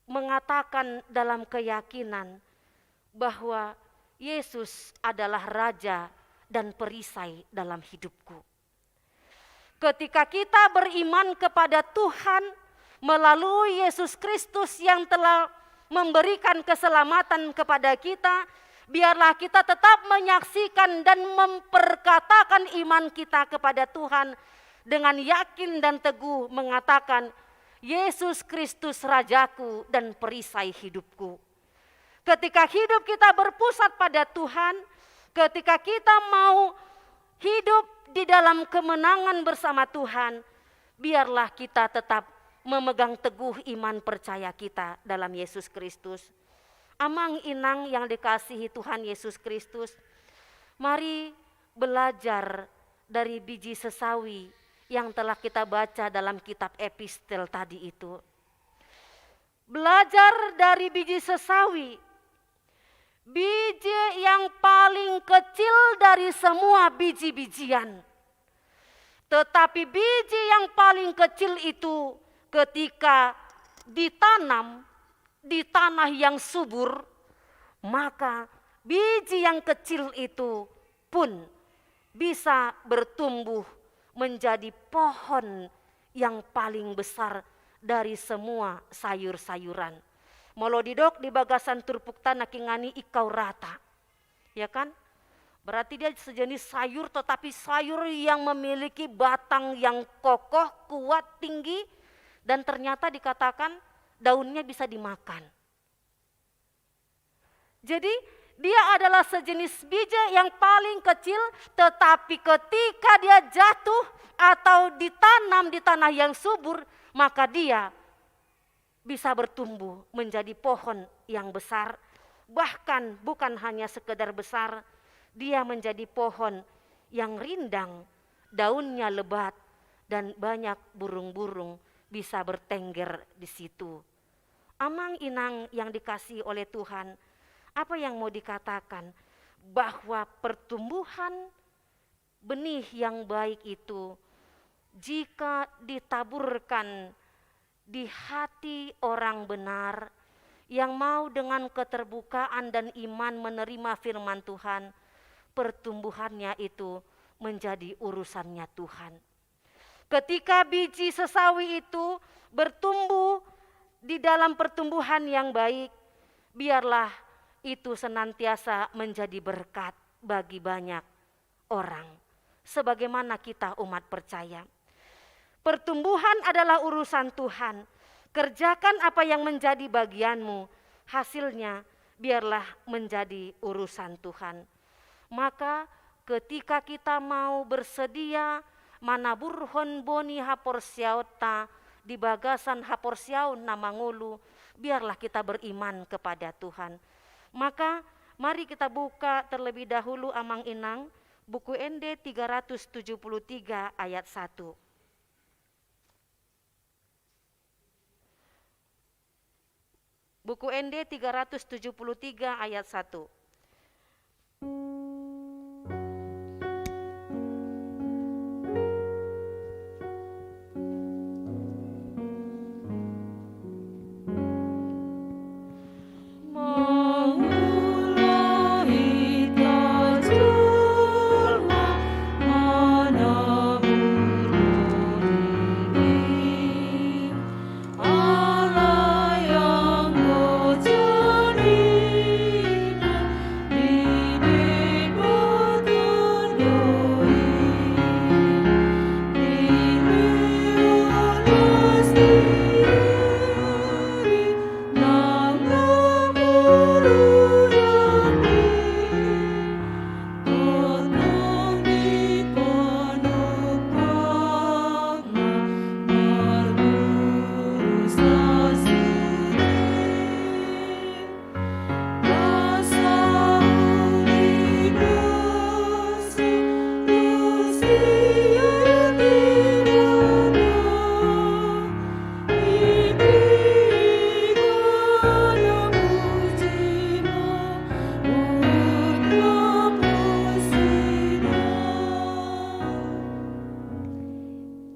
mengatakan dalam keyakinan bahwa Yesus adalah Raja dan Perisai dalam hidupku. Ketika kita beriman kepada Tuhan melalui Yesus Kristus yang telah memberikan keselamatan kepada kita, biarlah kita tetap menyaksikan dan memperkatakan iman kita kepada Tuhan dengan yakin dan teguh mengatakan, "Yesus Kristus Rajaku dan Perisai hidupku." Ketika hidup kita berpusat pada Tuhan, ketika kita mau hidup di dalam kemenangan bersama Tuhan, biarlah kita tetap memegang teguh iman percaya kita dalam Yesus Kristus. Amang Inang yang dikasihi Tuhan Yesus Kristus, mari belajar dari biji sesawi yang telah kita baca dalam kitab epistel tadi itu. Belajar dari biji sesawi, biji yang paling kecil dari semua biji-bijian. Tetapi biji yang paling kecil itu ketika ditanam di tanah yang subur, maka biji yang kecil itu pun bisa bertumbuh menjadi pohon yang paling besar dari semua sayur-sayuran. Molo didok di bagasan turpukta nangkiningan i ingkau rata. Ya kan? Berarti dia sejenis sayur, tetapi sayur yang memiliki batang yang kokoh, kuat, tinggi, dan ternyata dikatakan daunnya bisa dimakan. Jadi, dia adalah sejenis biji yang paling kecil, tetapi ketika dia jatuh atau ditanam di tanah yang subur, maka dia bisa bertumbuh menjadi pohon yang besar. Bahkan bukan hanya sekedar besar, dia menjadi pohon yang rindang, daunnya lebat, dan banyak burung-burung bisa bertengger di situ. Amang Inang yang dikasihi oleh Tuhan, apa yang mau dikatakan? Bahwa pertumbuhan Benih yang baik itu, jika ditaburkan di hati orang benar yang mau dengan keterbukaan dan iman menerima firman Tuhan, pertumbuhannya itu menjadi urusannya Tuhan. Ketika biji sesawi itu bertumbuh di dalam pertumbuhan yang baik, biarlah itu senantiasa menjadi berkat bagi banyak orang, sebagaimana kita umat percaya. Pertumbuhan adalah urusan Tuhan. Kerjakan apa yang menjadi bagianmu, hasilnya biarlah menjadi urusan Tuhan. Maka ketika kita mau bersedia manaburhon boni haporseaonta di bagasan haporseaon na mangolu, biarlah kita beriman kepada Tuhan. Maka mari kita buka terlebih dahulu, Amang Inang, Buku Ende tiga ratus tujuh puluh tiga ayat satu. Buku Ende tiga ratus tujuh puluh tiga ayat satu.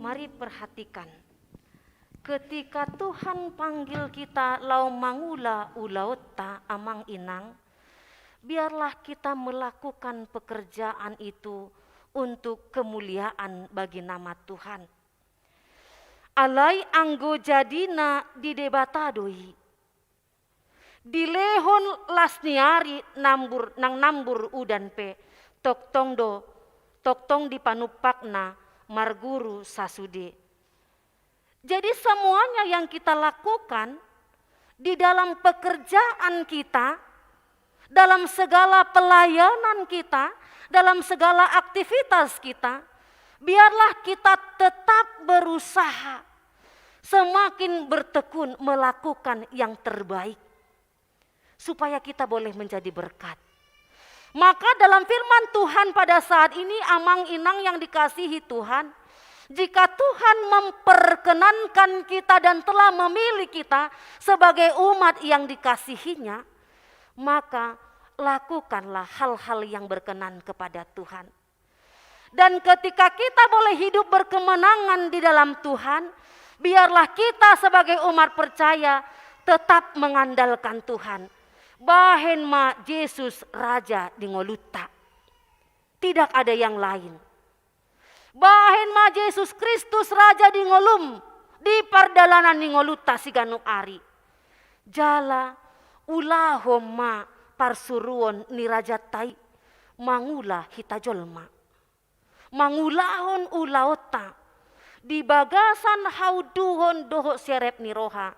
Mari perhatikan. Ketika Tuhan panggil kita laho mangula ulaonta, Amang Inang, biarlah kita melakukan pekerjaan itu untuk kemuliaan bagi nama Tuhan. Alai anggo jadina di Debata do i. Dilehon las ni ari nambur, nang nambur udan pe, tongtong do, tongtong dipanumpakna marguru sasude. Jadi semuanya yang kita lakukan di dalam pekerjaan kita, dalam segala pelayanan kita, dalam segala aktivitas kita, biarlah kita tetap berusaha semakin bertekun melakukan yang terbaik, supaya kita boleh menjadi berkat. Maka dalam firman Tuhan pada saat ini, Amang Inang yang dikasihi Tuhan, jika Tuhan memperkenankan kita dan telah memilih kita sebagai umat yang dikasihinya, maka lakukanlah hal-hal yang berkenan kepada Tuhan. Dan ketika kita boleh hidup berkemenangan di dalam Tuhan, biarlah kita sebagai umat percaya tetap mengandalkan Tuhan. Bahen ma Jesus Raja di ngolunta. Tidak ada yang lain. Bahen ma Jesus Kristus Raja di ngolum, di pardalanan ni ngolunta siganup ari. Jala ulahon ma parsuruon ni Rajanta i, mangula hita jolma. Mangulahon ulaonta di bagasan haunduhon dohot serep ni roha.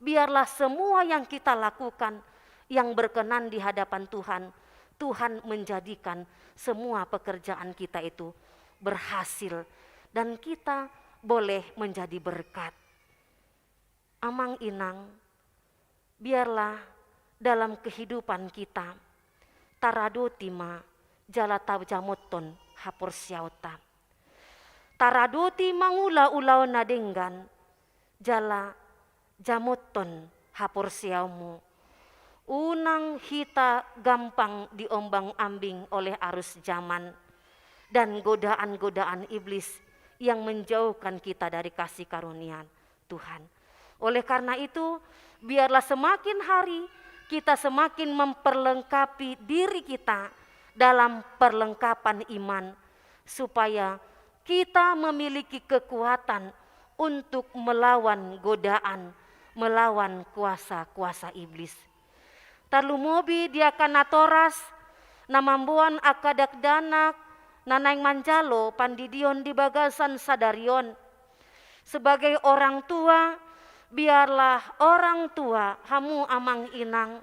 Biarlah semua yang kita lakukan yang berkenan di hadapan Tuhan, Tuhan menjadikan semua pekerjaan kita itu berhasil dan kita boleh menjadi berkat. Amang Inang, biarlah dalam kehidupan kita taradoti ma jala tajamothon haporseaonta. Taradoti mangula ulaon na denggan jala jamothon haporseaonmu. Unang hita gampang diombang-ambing oleh arus zaman. dan godaan-godaan iblis yang menjauhkan kita dari kasih karunia Tuhan. Oleh karena itu, biarlah semakin hari kita semakin memperlengkapi diri kita dalam perlengkapan iman, supaya kita memiliki kekuatan untuk melawan godaan, melawan kuasa-kuasa iblis. Tarlumobi di angka natoras na mamboan angka dakdanak na naeng manjalo pandidion di bagasan sadari on. Sebagai orang tua, biarlah orang tua, hamu amang inang,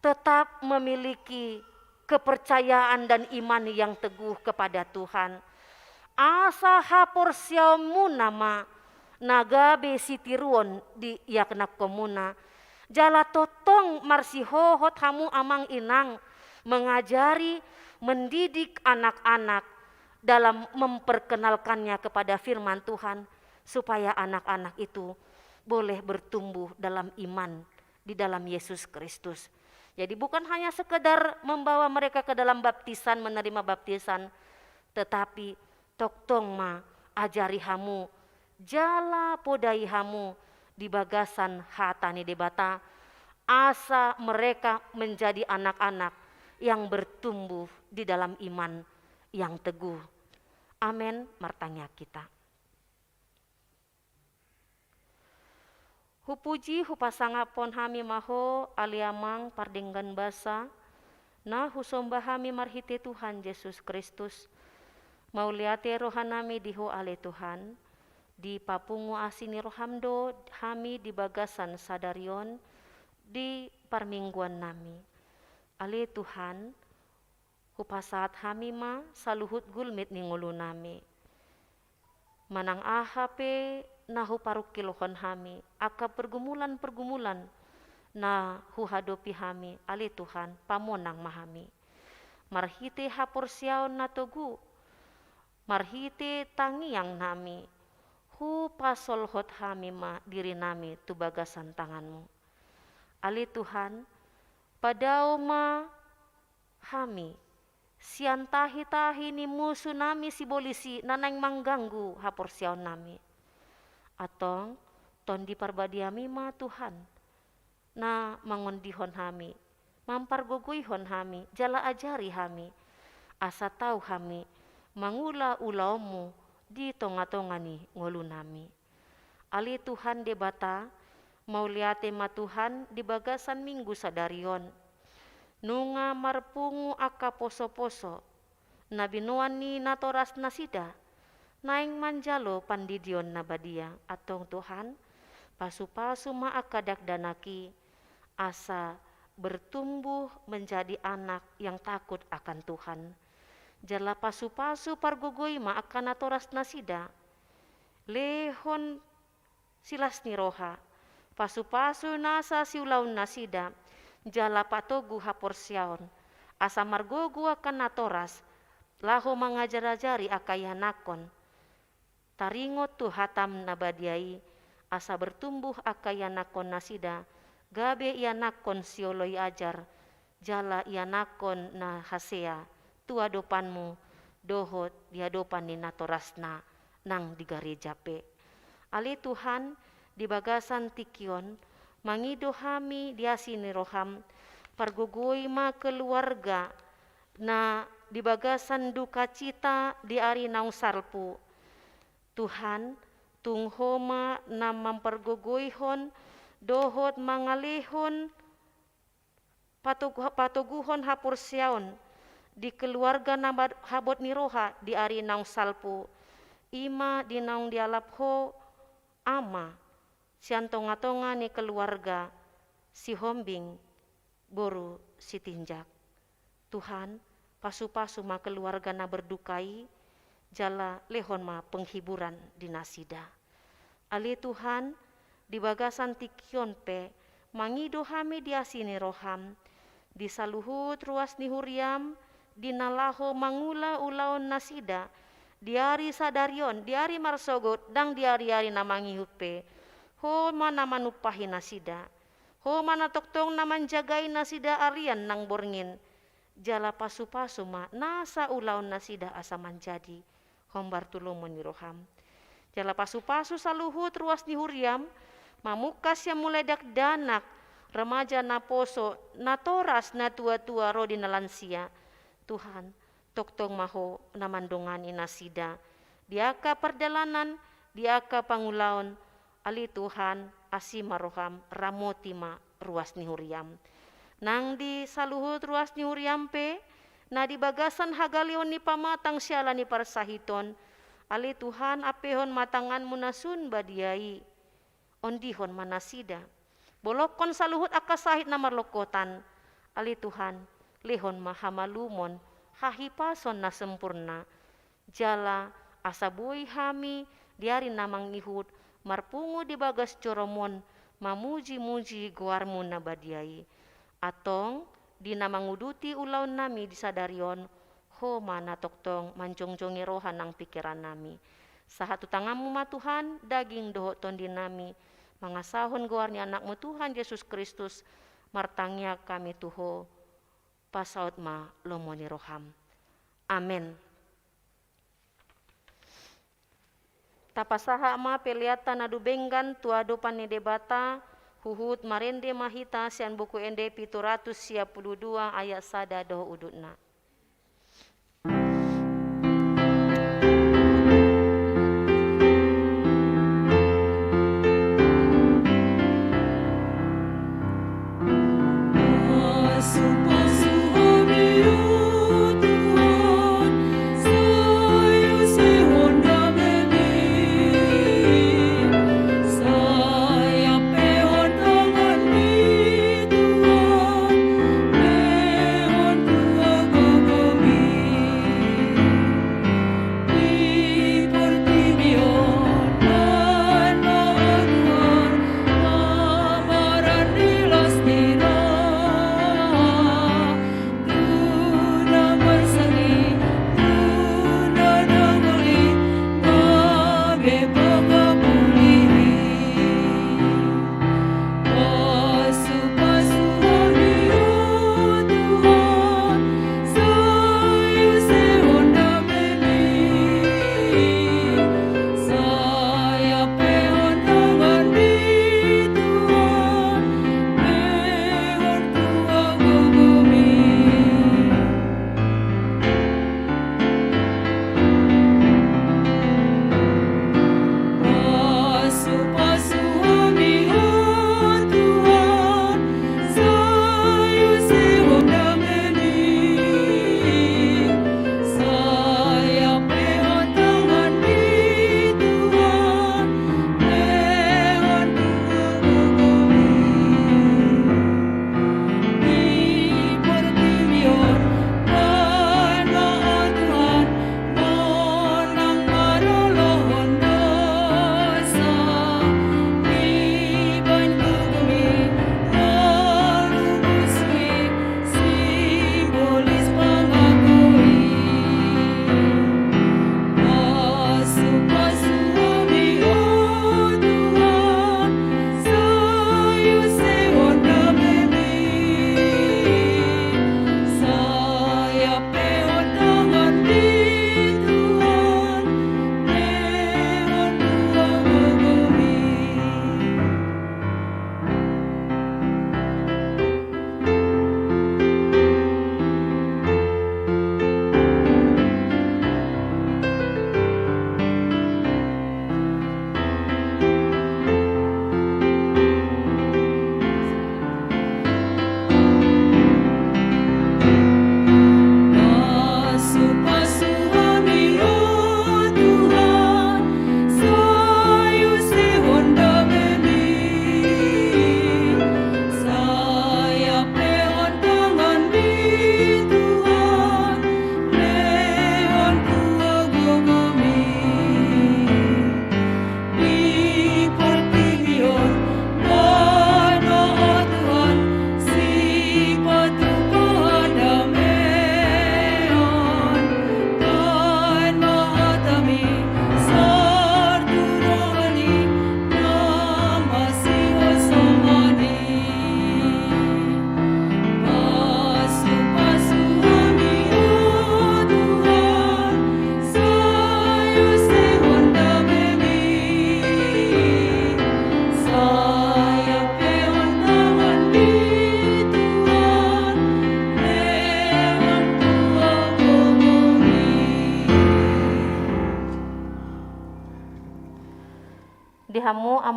tetap memiliki kepercayaan dan iman yang teguh kepada Tuhan. Asa haporseaonmuna ma na gabe sitiruon di ianakkonmuna. Jala tongtong marsihohot hamu amang inang mengajari, mendidik anak-anak dalam memperkenalkannya kepada firman Tuhan, supaya anak-anak itu boleh bertumbuh dalam iman di dalam Yesus Kristus. Jadi, bukan hanya sekedar membawa mereka ke dalam baptisan, menerima baptisan, tetapi tongtong ma ajari hamu, jala podai hamu di bagasan hata ni Debata, asa mereka menjadi anak-anak yang bertumbuh di dalam iman yang teguh. Amen. Martangiang hita. Hupuji, hupasangaphon hami ma Ho, ale Amang pardenggan basa, na husomba hami marhite Tuhan Jesus Kristus. Mauliate roha nami di Ho, ale Tuhan, dipapungu asi ni roham do hami di bagasan sadari on di parmingguan nami. Ale Tuhan, hupasahat hami ma saluhut gulmit ni ngolu nami. Manang aha pe na huparungkilhon hami, angka pergumulan-pergumulan na huhadopi hami, ale Tuhan, pamonang ma hami. Marhite haporseaon na togu, marhite tangiang nami, hupasolhot hami ma diri nami tu bagasan tanganmu. Ale Tuhan, padao ma hami sian tahi-tahi ni musu nami sibolis i na naeng mangganggu haporseaon nami. Antong, Tondi Parbadiami ma Tuhan, na mangondihon hami, mampargogoihon hami, jala ajari hami, asa tau hami mangula ulaonmu di tonga-tonga ni ngolu nami. Ale Tuhan Debata, mauliate ma Tuhan di bagasan minggu sadari on. Nunga marpungu angka poso-poso na binoan ni natorasnasida, naeng manjalo pandidion na badia. Antong Tuhan, pasu-pasu ma angka dakdanak i, asa bertumbuh menjadi anak yang takut akan Tuhan. Jala pasu-pasu pargogoi ma angka natorasnasida, lehon silas ni roha, pasu-pasu nasa siulaonnasida, jala patogu haporseaon, asa margogo angka natoras laho mangajar-ajari angka ianakkon. Taringot tu hatam na badia i, asa bertumbuh angka ianakkonnasida, gabe ianakkon sioloi ajar, jala ianakkon na hasea tu adopanmu dohot di adopan ni natorasna nang di gareja pe. Ale Tuhan, di bagasan tingki on, mangido hami di asi ni roham, pargogoi ma keluarga na di bagasan dukacita di ari naung salpu. Tuhan, tung Ho ma na mampargogoihon dohot mangalehon patogu-, patoguhon haporseaon di keluarga na ba-, habot ni roha di ari naung salpu, i ma di naung dialap Ho ama sian tonga-tonga ni keluarga Sihombing boru Sitinjak. Tuhan, pasu-pasu ma keluarga na berduka i, jala lehon ma penghiburan di nasida. Ale Tuhan, di bagasan tingki on pe, mangido hami di asi ni roham, di saluhut ruas ni huriam, di na laho mangula ulaonnasida, di ari sadari on, di ari marsogot, ndang di ari-ari na mangihut pe, Ho ma na manumpahi nasida. Ho ma na tongtong na manjagai nasida arian nang borngin. Jala pasupasu ma nasa ulaon nasida asa manjadi hombar tu lomo ni roham. Jala pasupasu saluhut ruas ni huriam, mamungka sian mulai dakdanak, remaja, naposo, natoras, natuatua ro di nalansia. Tuhan, tongtong ma Ho na mandongani nasida di angka pardalanan, di angka pangulaon. Ale Tuhan, asi ma roham, ramoti ma ruas ni huriam. Nang di saluhut ruas ni huriam pe, na di bagasan hagaleon ni pamatang siala ni parsahiton, ale Tuhan, ampehon ma tanganmu na sun badia i. Ondihon ma nasida. Bolongkon saluhut angka sahit na marlongkotan. Ale Tuhan, lehon ma hamalumon, hahipason na sempurna. Jala asa boi hami di ari na mangihut marpungu di bagas joroMon, mamujimuji goarMu na badia i. Antong, di na manguduti ulaonnami di sadari on, Ho ma na tongtong manjongjongi roha nang pingkirannami. Sahat tu tanganMu ma Tuhan, daging dohot tondinami, mangasahon goar ni AnakMu Tuhan Jesus Kristus, martangiang hami tu Ho, pasaut ma lomo ni roham. Amen. Tapasahat ma peleanta na dumenggan tu adopan ni Debata, huhut marende ma hita sian Buku Ende pitu ratus sia pulu dua ayat sada dohot udutna.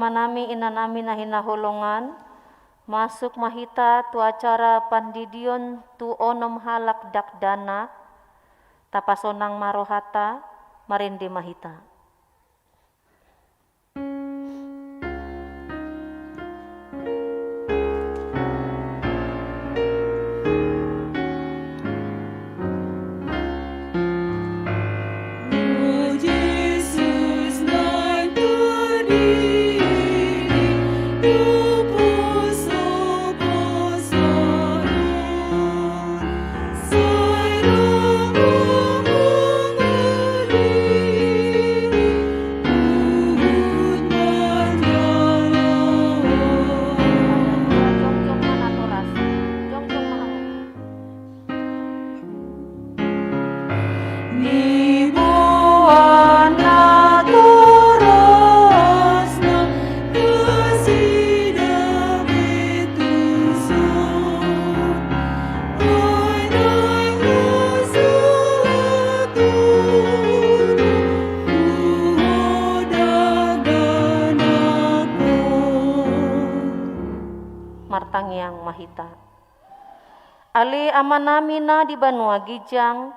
Amanami, inanami na hinaholongan, masuk ma hita tu acara pandidion tu onom halak dakdanak. Tapasonang ma rohanta, marende ma hita. Martangiang ma hita. Ale Amanami na di banua ginjang,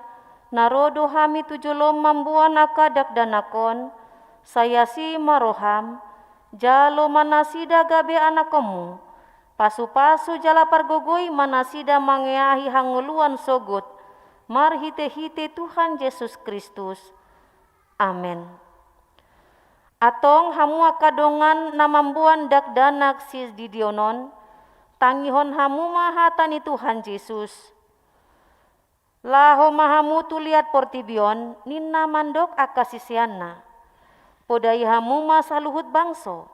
na ro do hami tu jolom mamboan angka dakdanak on, sai asi ma roham, jalo ma nasida gabe anakkonmu, pasupasu jala pargogoi ma nasida mangeahi hangoluan sogot, marhitehite Tuhan Jesus Kristus. Amen. Antong hamu angka dongan na mamboan dakdanak sididionon, tangihon hamu ma hata ni Tuhan Jesus. Laho ma hamu tu liat portibi on, ninna mandok angka siseanna. Podai hamu ma saluhut bangso.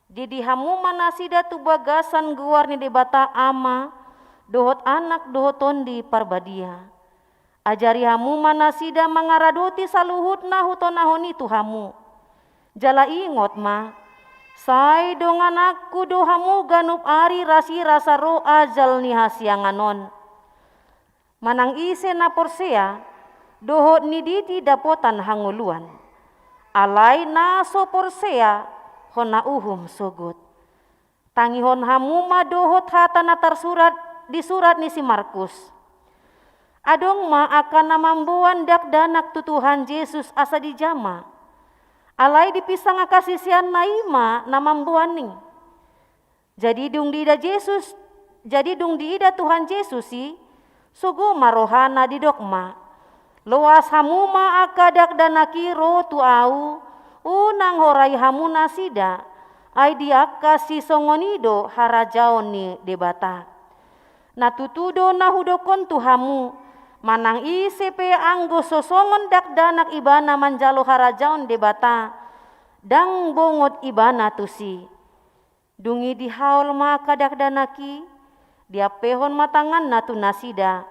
Didi hamu ma nasida tu bagasan goar ni Debata Ama, dohot Anak, dohot Tondi Parbadia. Ajari hamu ma nasida mangaradoti saluhut na hutonahon i tu hamu. Jala ingot ma, sai dongananku do hamu ganup ari rasirasa ro ajal ni hasiangan on. Manang ise na porsea, dohot ni diti dapotan hangoluan. Alai na so porsea, hona uhum sogot. Tangihon hamu ma dohot hata na tarsurat di surat ni si Markus. Adong ma angka na mamboan dakdanak tu Tuhan Jesus asa dijama. Alai dipinsang angka siseanna i ma na mamboan i. Jadi dung diida Jesus, jadi dung diida Tuhan Jesus i, sogo ma rohana, didok ma: Loas hamu ma angka dakdanak i ro tu Ahu, unang horai hamu nasida, ai di angka sisongon i do harajaon ni Debata. Na tutu do na hudokkon tu hamu, manang ise pe anggo so songon dakdanak ibana manjalo harajaon Debata, ndang bongot ibana tusi. Dung i dihaol ma angka dakdanak i, diampehon ma tanganna tu nasida,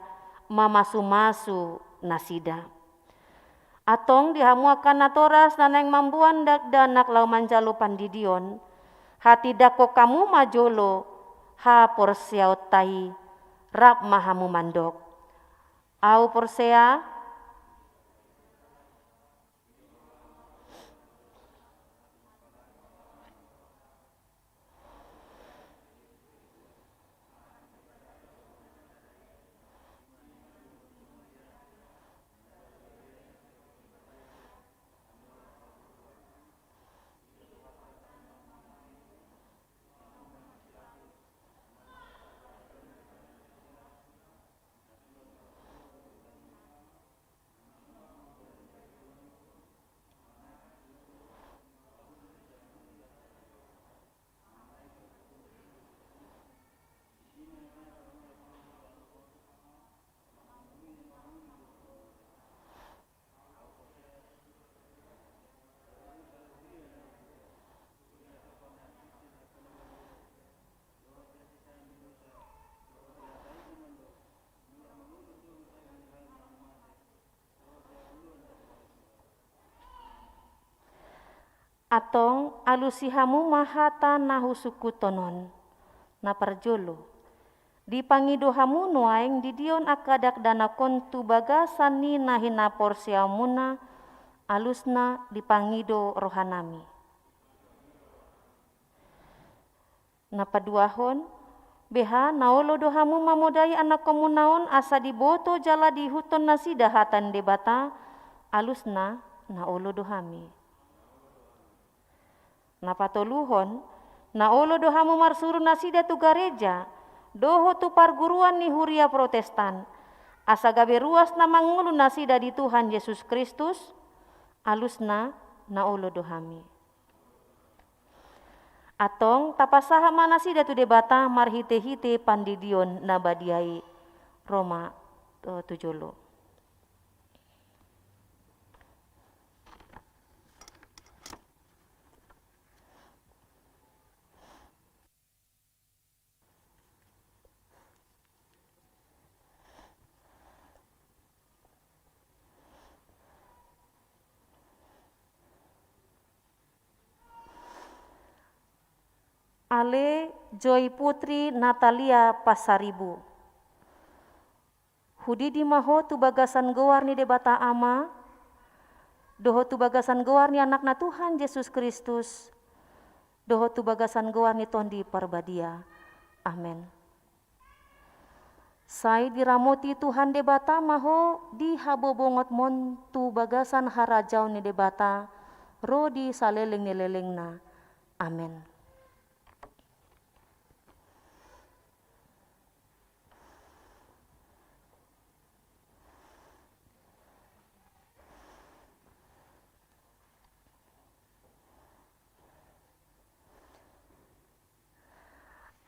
mamasumasu nasida. Antong di hamu angka natoras na naeng mamboan dakdanak laho manjalo pandidion, hatindangkon hamu ma jolo haporseaonta i, rap ma hamu mandok: Ahu porsea. Antong alusi hamu ma hata na husungkunhon on. Na parjolo, dipangido hamu nuaeng didion angka dakdanak on tu bagasan ni na hinaporseaonmuna, alusna dipangido rohanami. Na paduahon, beha na olo do hamu mamodai anakkonmuna on asa diboto jala diihuthon nasida hata ni Debata, alusna na olo do hami. Na patoluhon, na olo do hamu marsuru nasida tu gareja dohot tu parguruan ni huria Protestan, asa gabe ruas na mangolu nasida di Tuhan Jesus Kristus, alusna na olo do hami. Antong tapasahat ma nasida tu Debata marhitehite pandidion na badia i. Ro ma tu jolo. Ale Joy Putri Natalia Pasaribu. Hudidi ma ho tu bagasan goar ni Debata Ama, dohot tu bagasan goar ni Anakna Tuhan Jesus Kristus, dohot tu bagasan goar ni Tondi Parbadia. Amen. Sai diramoti Tuhan Debata ma ho di habobongotmon tu bagasan harajaon ni Debata, ro di saleleng ni lelengna. Amen.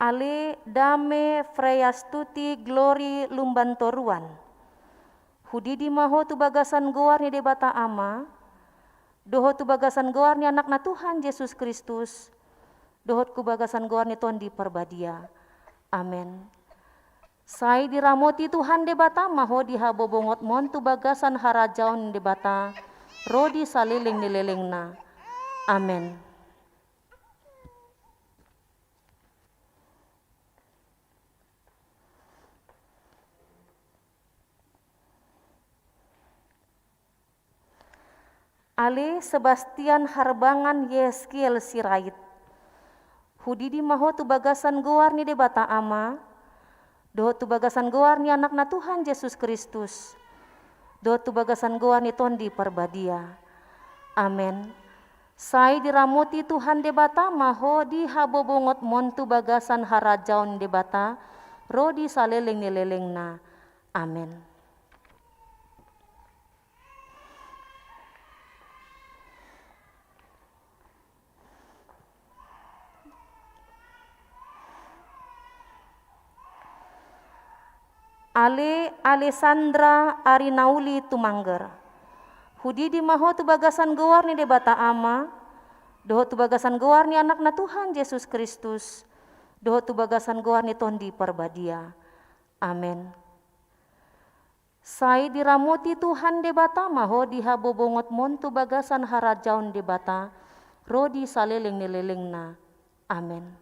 Ale Dame Freyastuti Glory Lumbantoruan. Hudidi ma ho tu bagasan goar ni Debata Ama, dohot tu bagasan goar ni Anakna Tuhan Jesus Kristus, dohot tu bagasan goar ni Tondi Parbadia. Amen. Sai diramoti Tuhan Debata ma ho di habobongotmon tu bagasan harajaon ni Debata, ro di saleleng ni lelengna. Amen. Ale Sebastian Harbangan Yeskiel Sirait. Hudidi ma ho tu bagasan goar ni Debata Ama, dohot tu bagasan goar ni Anakna Tuhan Jesus Kristus, dohot tu bagasan goar ni Tondi Parbadia. Amen. Sai diramoti Tuhan Debata ma ho di habobongotmon tu bagasan harajaon ni Debata, ro di saleleng ni lelengna. Amen. Ale Alessandra Arinauli Tumangger. Hudidi ma ho tu bagasan goar ni Debata Ama, dohot tu bagasan goar ni Anakna Tuhan Jesus Kristus, dohot tu bagasan goar ni Tondi Parbadia. Amen. Sai diramoti Tuhan Debata ma ho di habobongotmon tu bagasan harajaon Debata, ro di saleleng ni lelengna. Amen.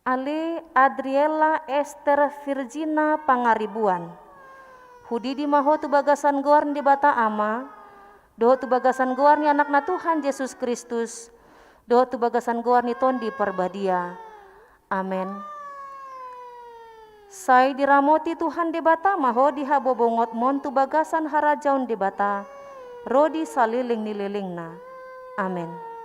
Ale Adriela Ester Virgina Pangaribuan. Hudidi ma ho tu bagasan goar ni Debata Ama, dohot tu bagasan goar ni Anakna Tuhan Jesus Kristus, dohot tu bagasan goar ni Tondi Parbadia. Amen. Sai diramoti Tuhan Debata ma ho di habobongotmon tu bagasan harajaon Debata, ro di saleleng ni lelengna. Amen.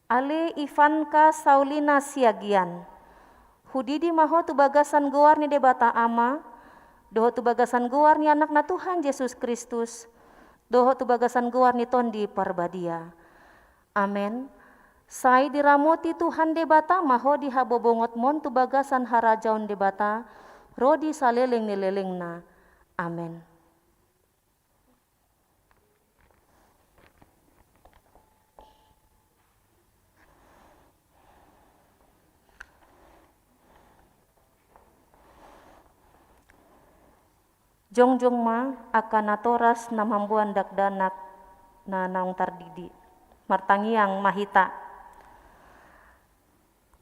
Ale Ivanka Saulina Siagian. Hudidi ma ho tu bagasan goar ni Debata Ama, dohot tu bagasan goar ni Anakna Tuhan Jesus Kristus, dohot tu bagasan goar ni Tondi Parbadia. Amen. Sai diramoti Tuhan Debata ma ho di habobongotmon tu bagasan harajaon Debata, ro di saleleng ni lelengna. Amen. Jongjong ma angka natoras na mamboan dakdanak na naung tardidi. Martangiang ma hita.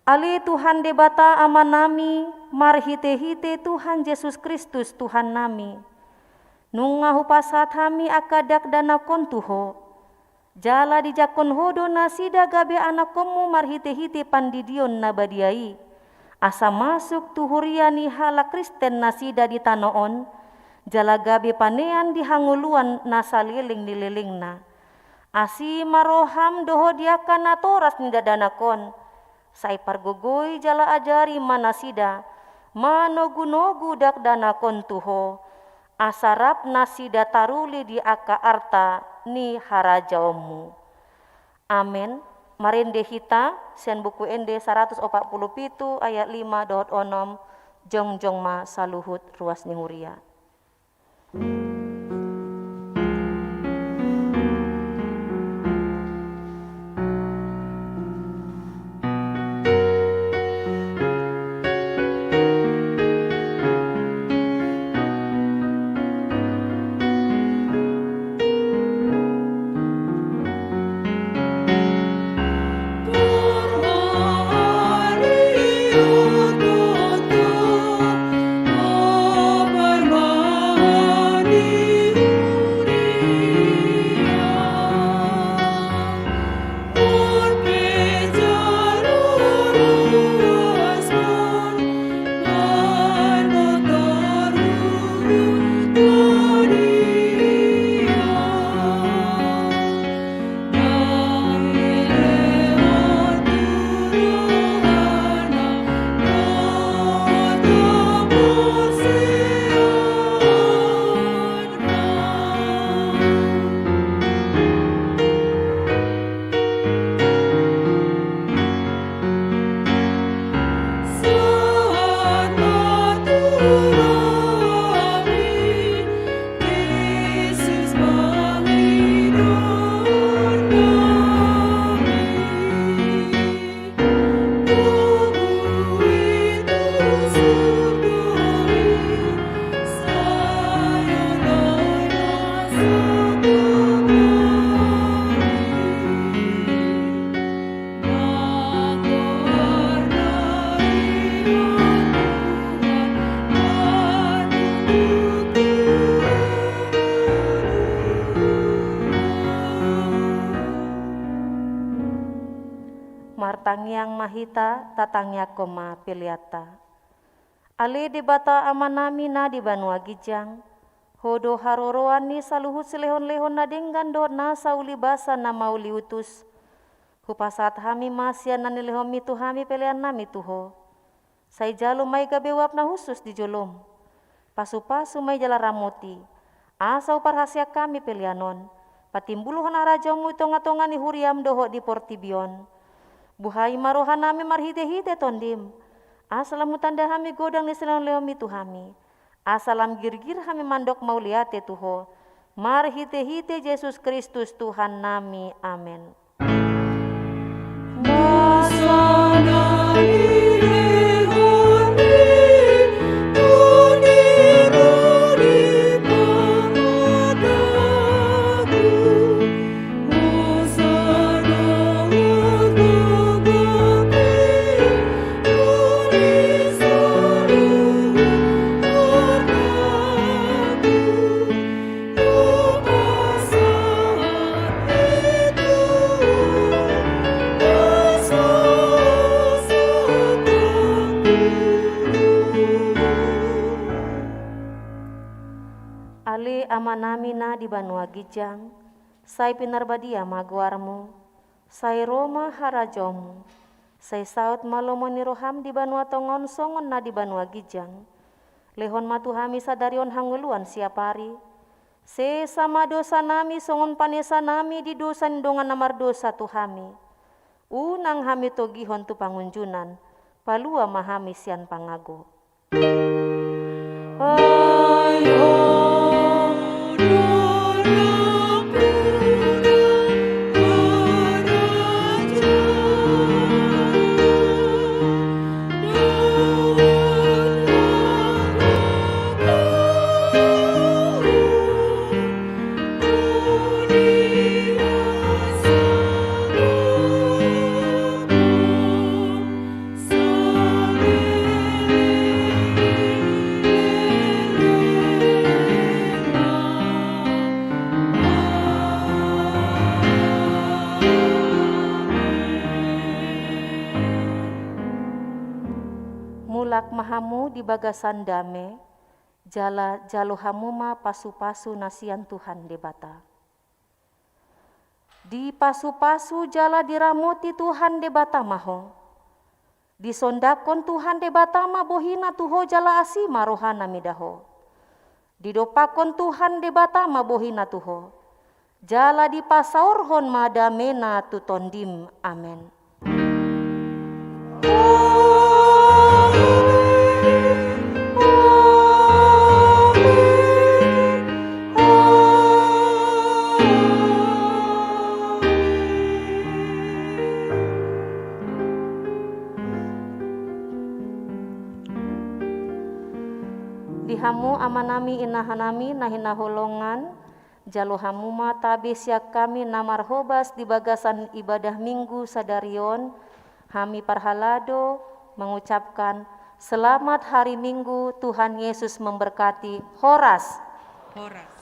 Ale Tuhan Debata Amanami, marhitehite Tuhan Jesus Kristus Tuhannami, nunga hupasahat hami angka dakdanakkon tu Ho. Jala dijangkon Ho do nasida gabe anakkonmu marhitehite pandidion na badia i, asa masuk tu huria ni halak Kristen nasida di tano on, jala gabe panean di hangoluan na saleleng ni lelengna. Asi ma roham dohot di angka natoras ni dakdanak on, sai pargogoi jala ajari ma nasida manogunogu dakdanak on tu Ho, asa rap nasida taruli di angka arta ni harajaonmu. Amen. Marende hita sian Buku Ende saratus opat pulu pitu ayat lima dohot onom. Jongjong ma saluhut ruas ni huria. Martangiang ma hita, tatangiangkon ma peleanta. Ale Debata Amanami na di banua ginjang, Ho do haroroan ni saluhut silehonlehon na denggan dohot nasa ulibasa na mauliutus. Hupasahat hami ma sian na nilehonmi tu hami peleannami tu Ho. Sai jalo ma i gabe uap na hushus di jolom. Pasupasu ma i jala ramoti, asa huparhaseang hami pelean on patimbulhon harajaonmu i tongatonga ni huriam dohot di portibi on. Buhai ma rohanami marhitehite Tondim, asa lam hutanda hami godang ni silehonlehonmi tu hami, asa lam girgir hami mandok mauliate tu Ho, marhitehite Jesus Kristus Tuhannami. Amen. Ale Amanami na di banua ginjang, sai pinarbadia ma goarmu, sai ro ma harajaonmu, sai saut ma lomo ni roham di banua tonga on songon na di banua ginjang. Lehon ma tu hami sadari on hangoluan siapari. Sesa ma dosanami songon panesanami di dosa ni dongan na mardosa tu hami. Unang hami togihon tu pangunjunan, palua ma hami sian pangago. di bagasan dame, jala jalo hamu ma pasu-pasu na sian Tuhan Debata. Dipasupasu jala diramoti Tuhan Debata ma ho. Disondangkon Tuhan Debata ma bohina tu ho jala asi ma rohana mida ho. Didompakkon Tuhan Debata ma bohina tu ho. Jala dipasaorhon ma damena tu tondim. Amen. Di hamu amanami, inahanami na hinaholongan, jalo hamu ma tabe sian hami na marhobas di bagasan ibadah Minggu sadari on. Hami parhalado mengucapkan selamat hari Minggu, Tuhan Yesus memberkati. Horas. Horas.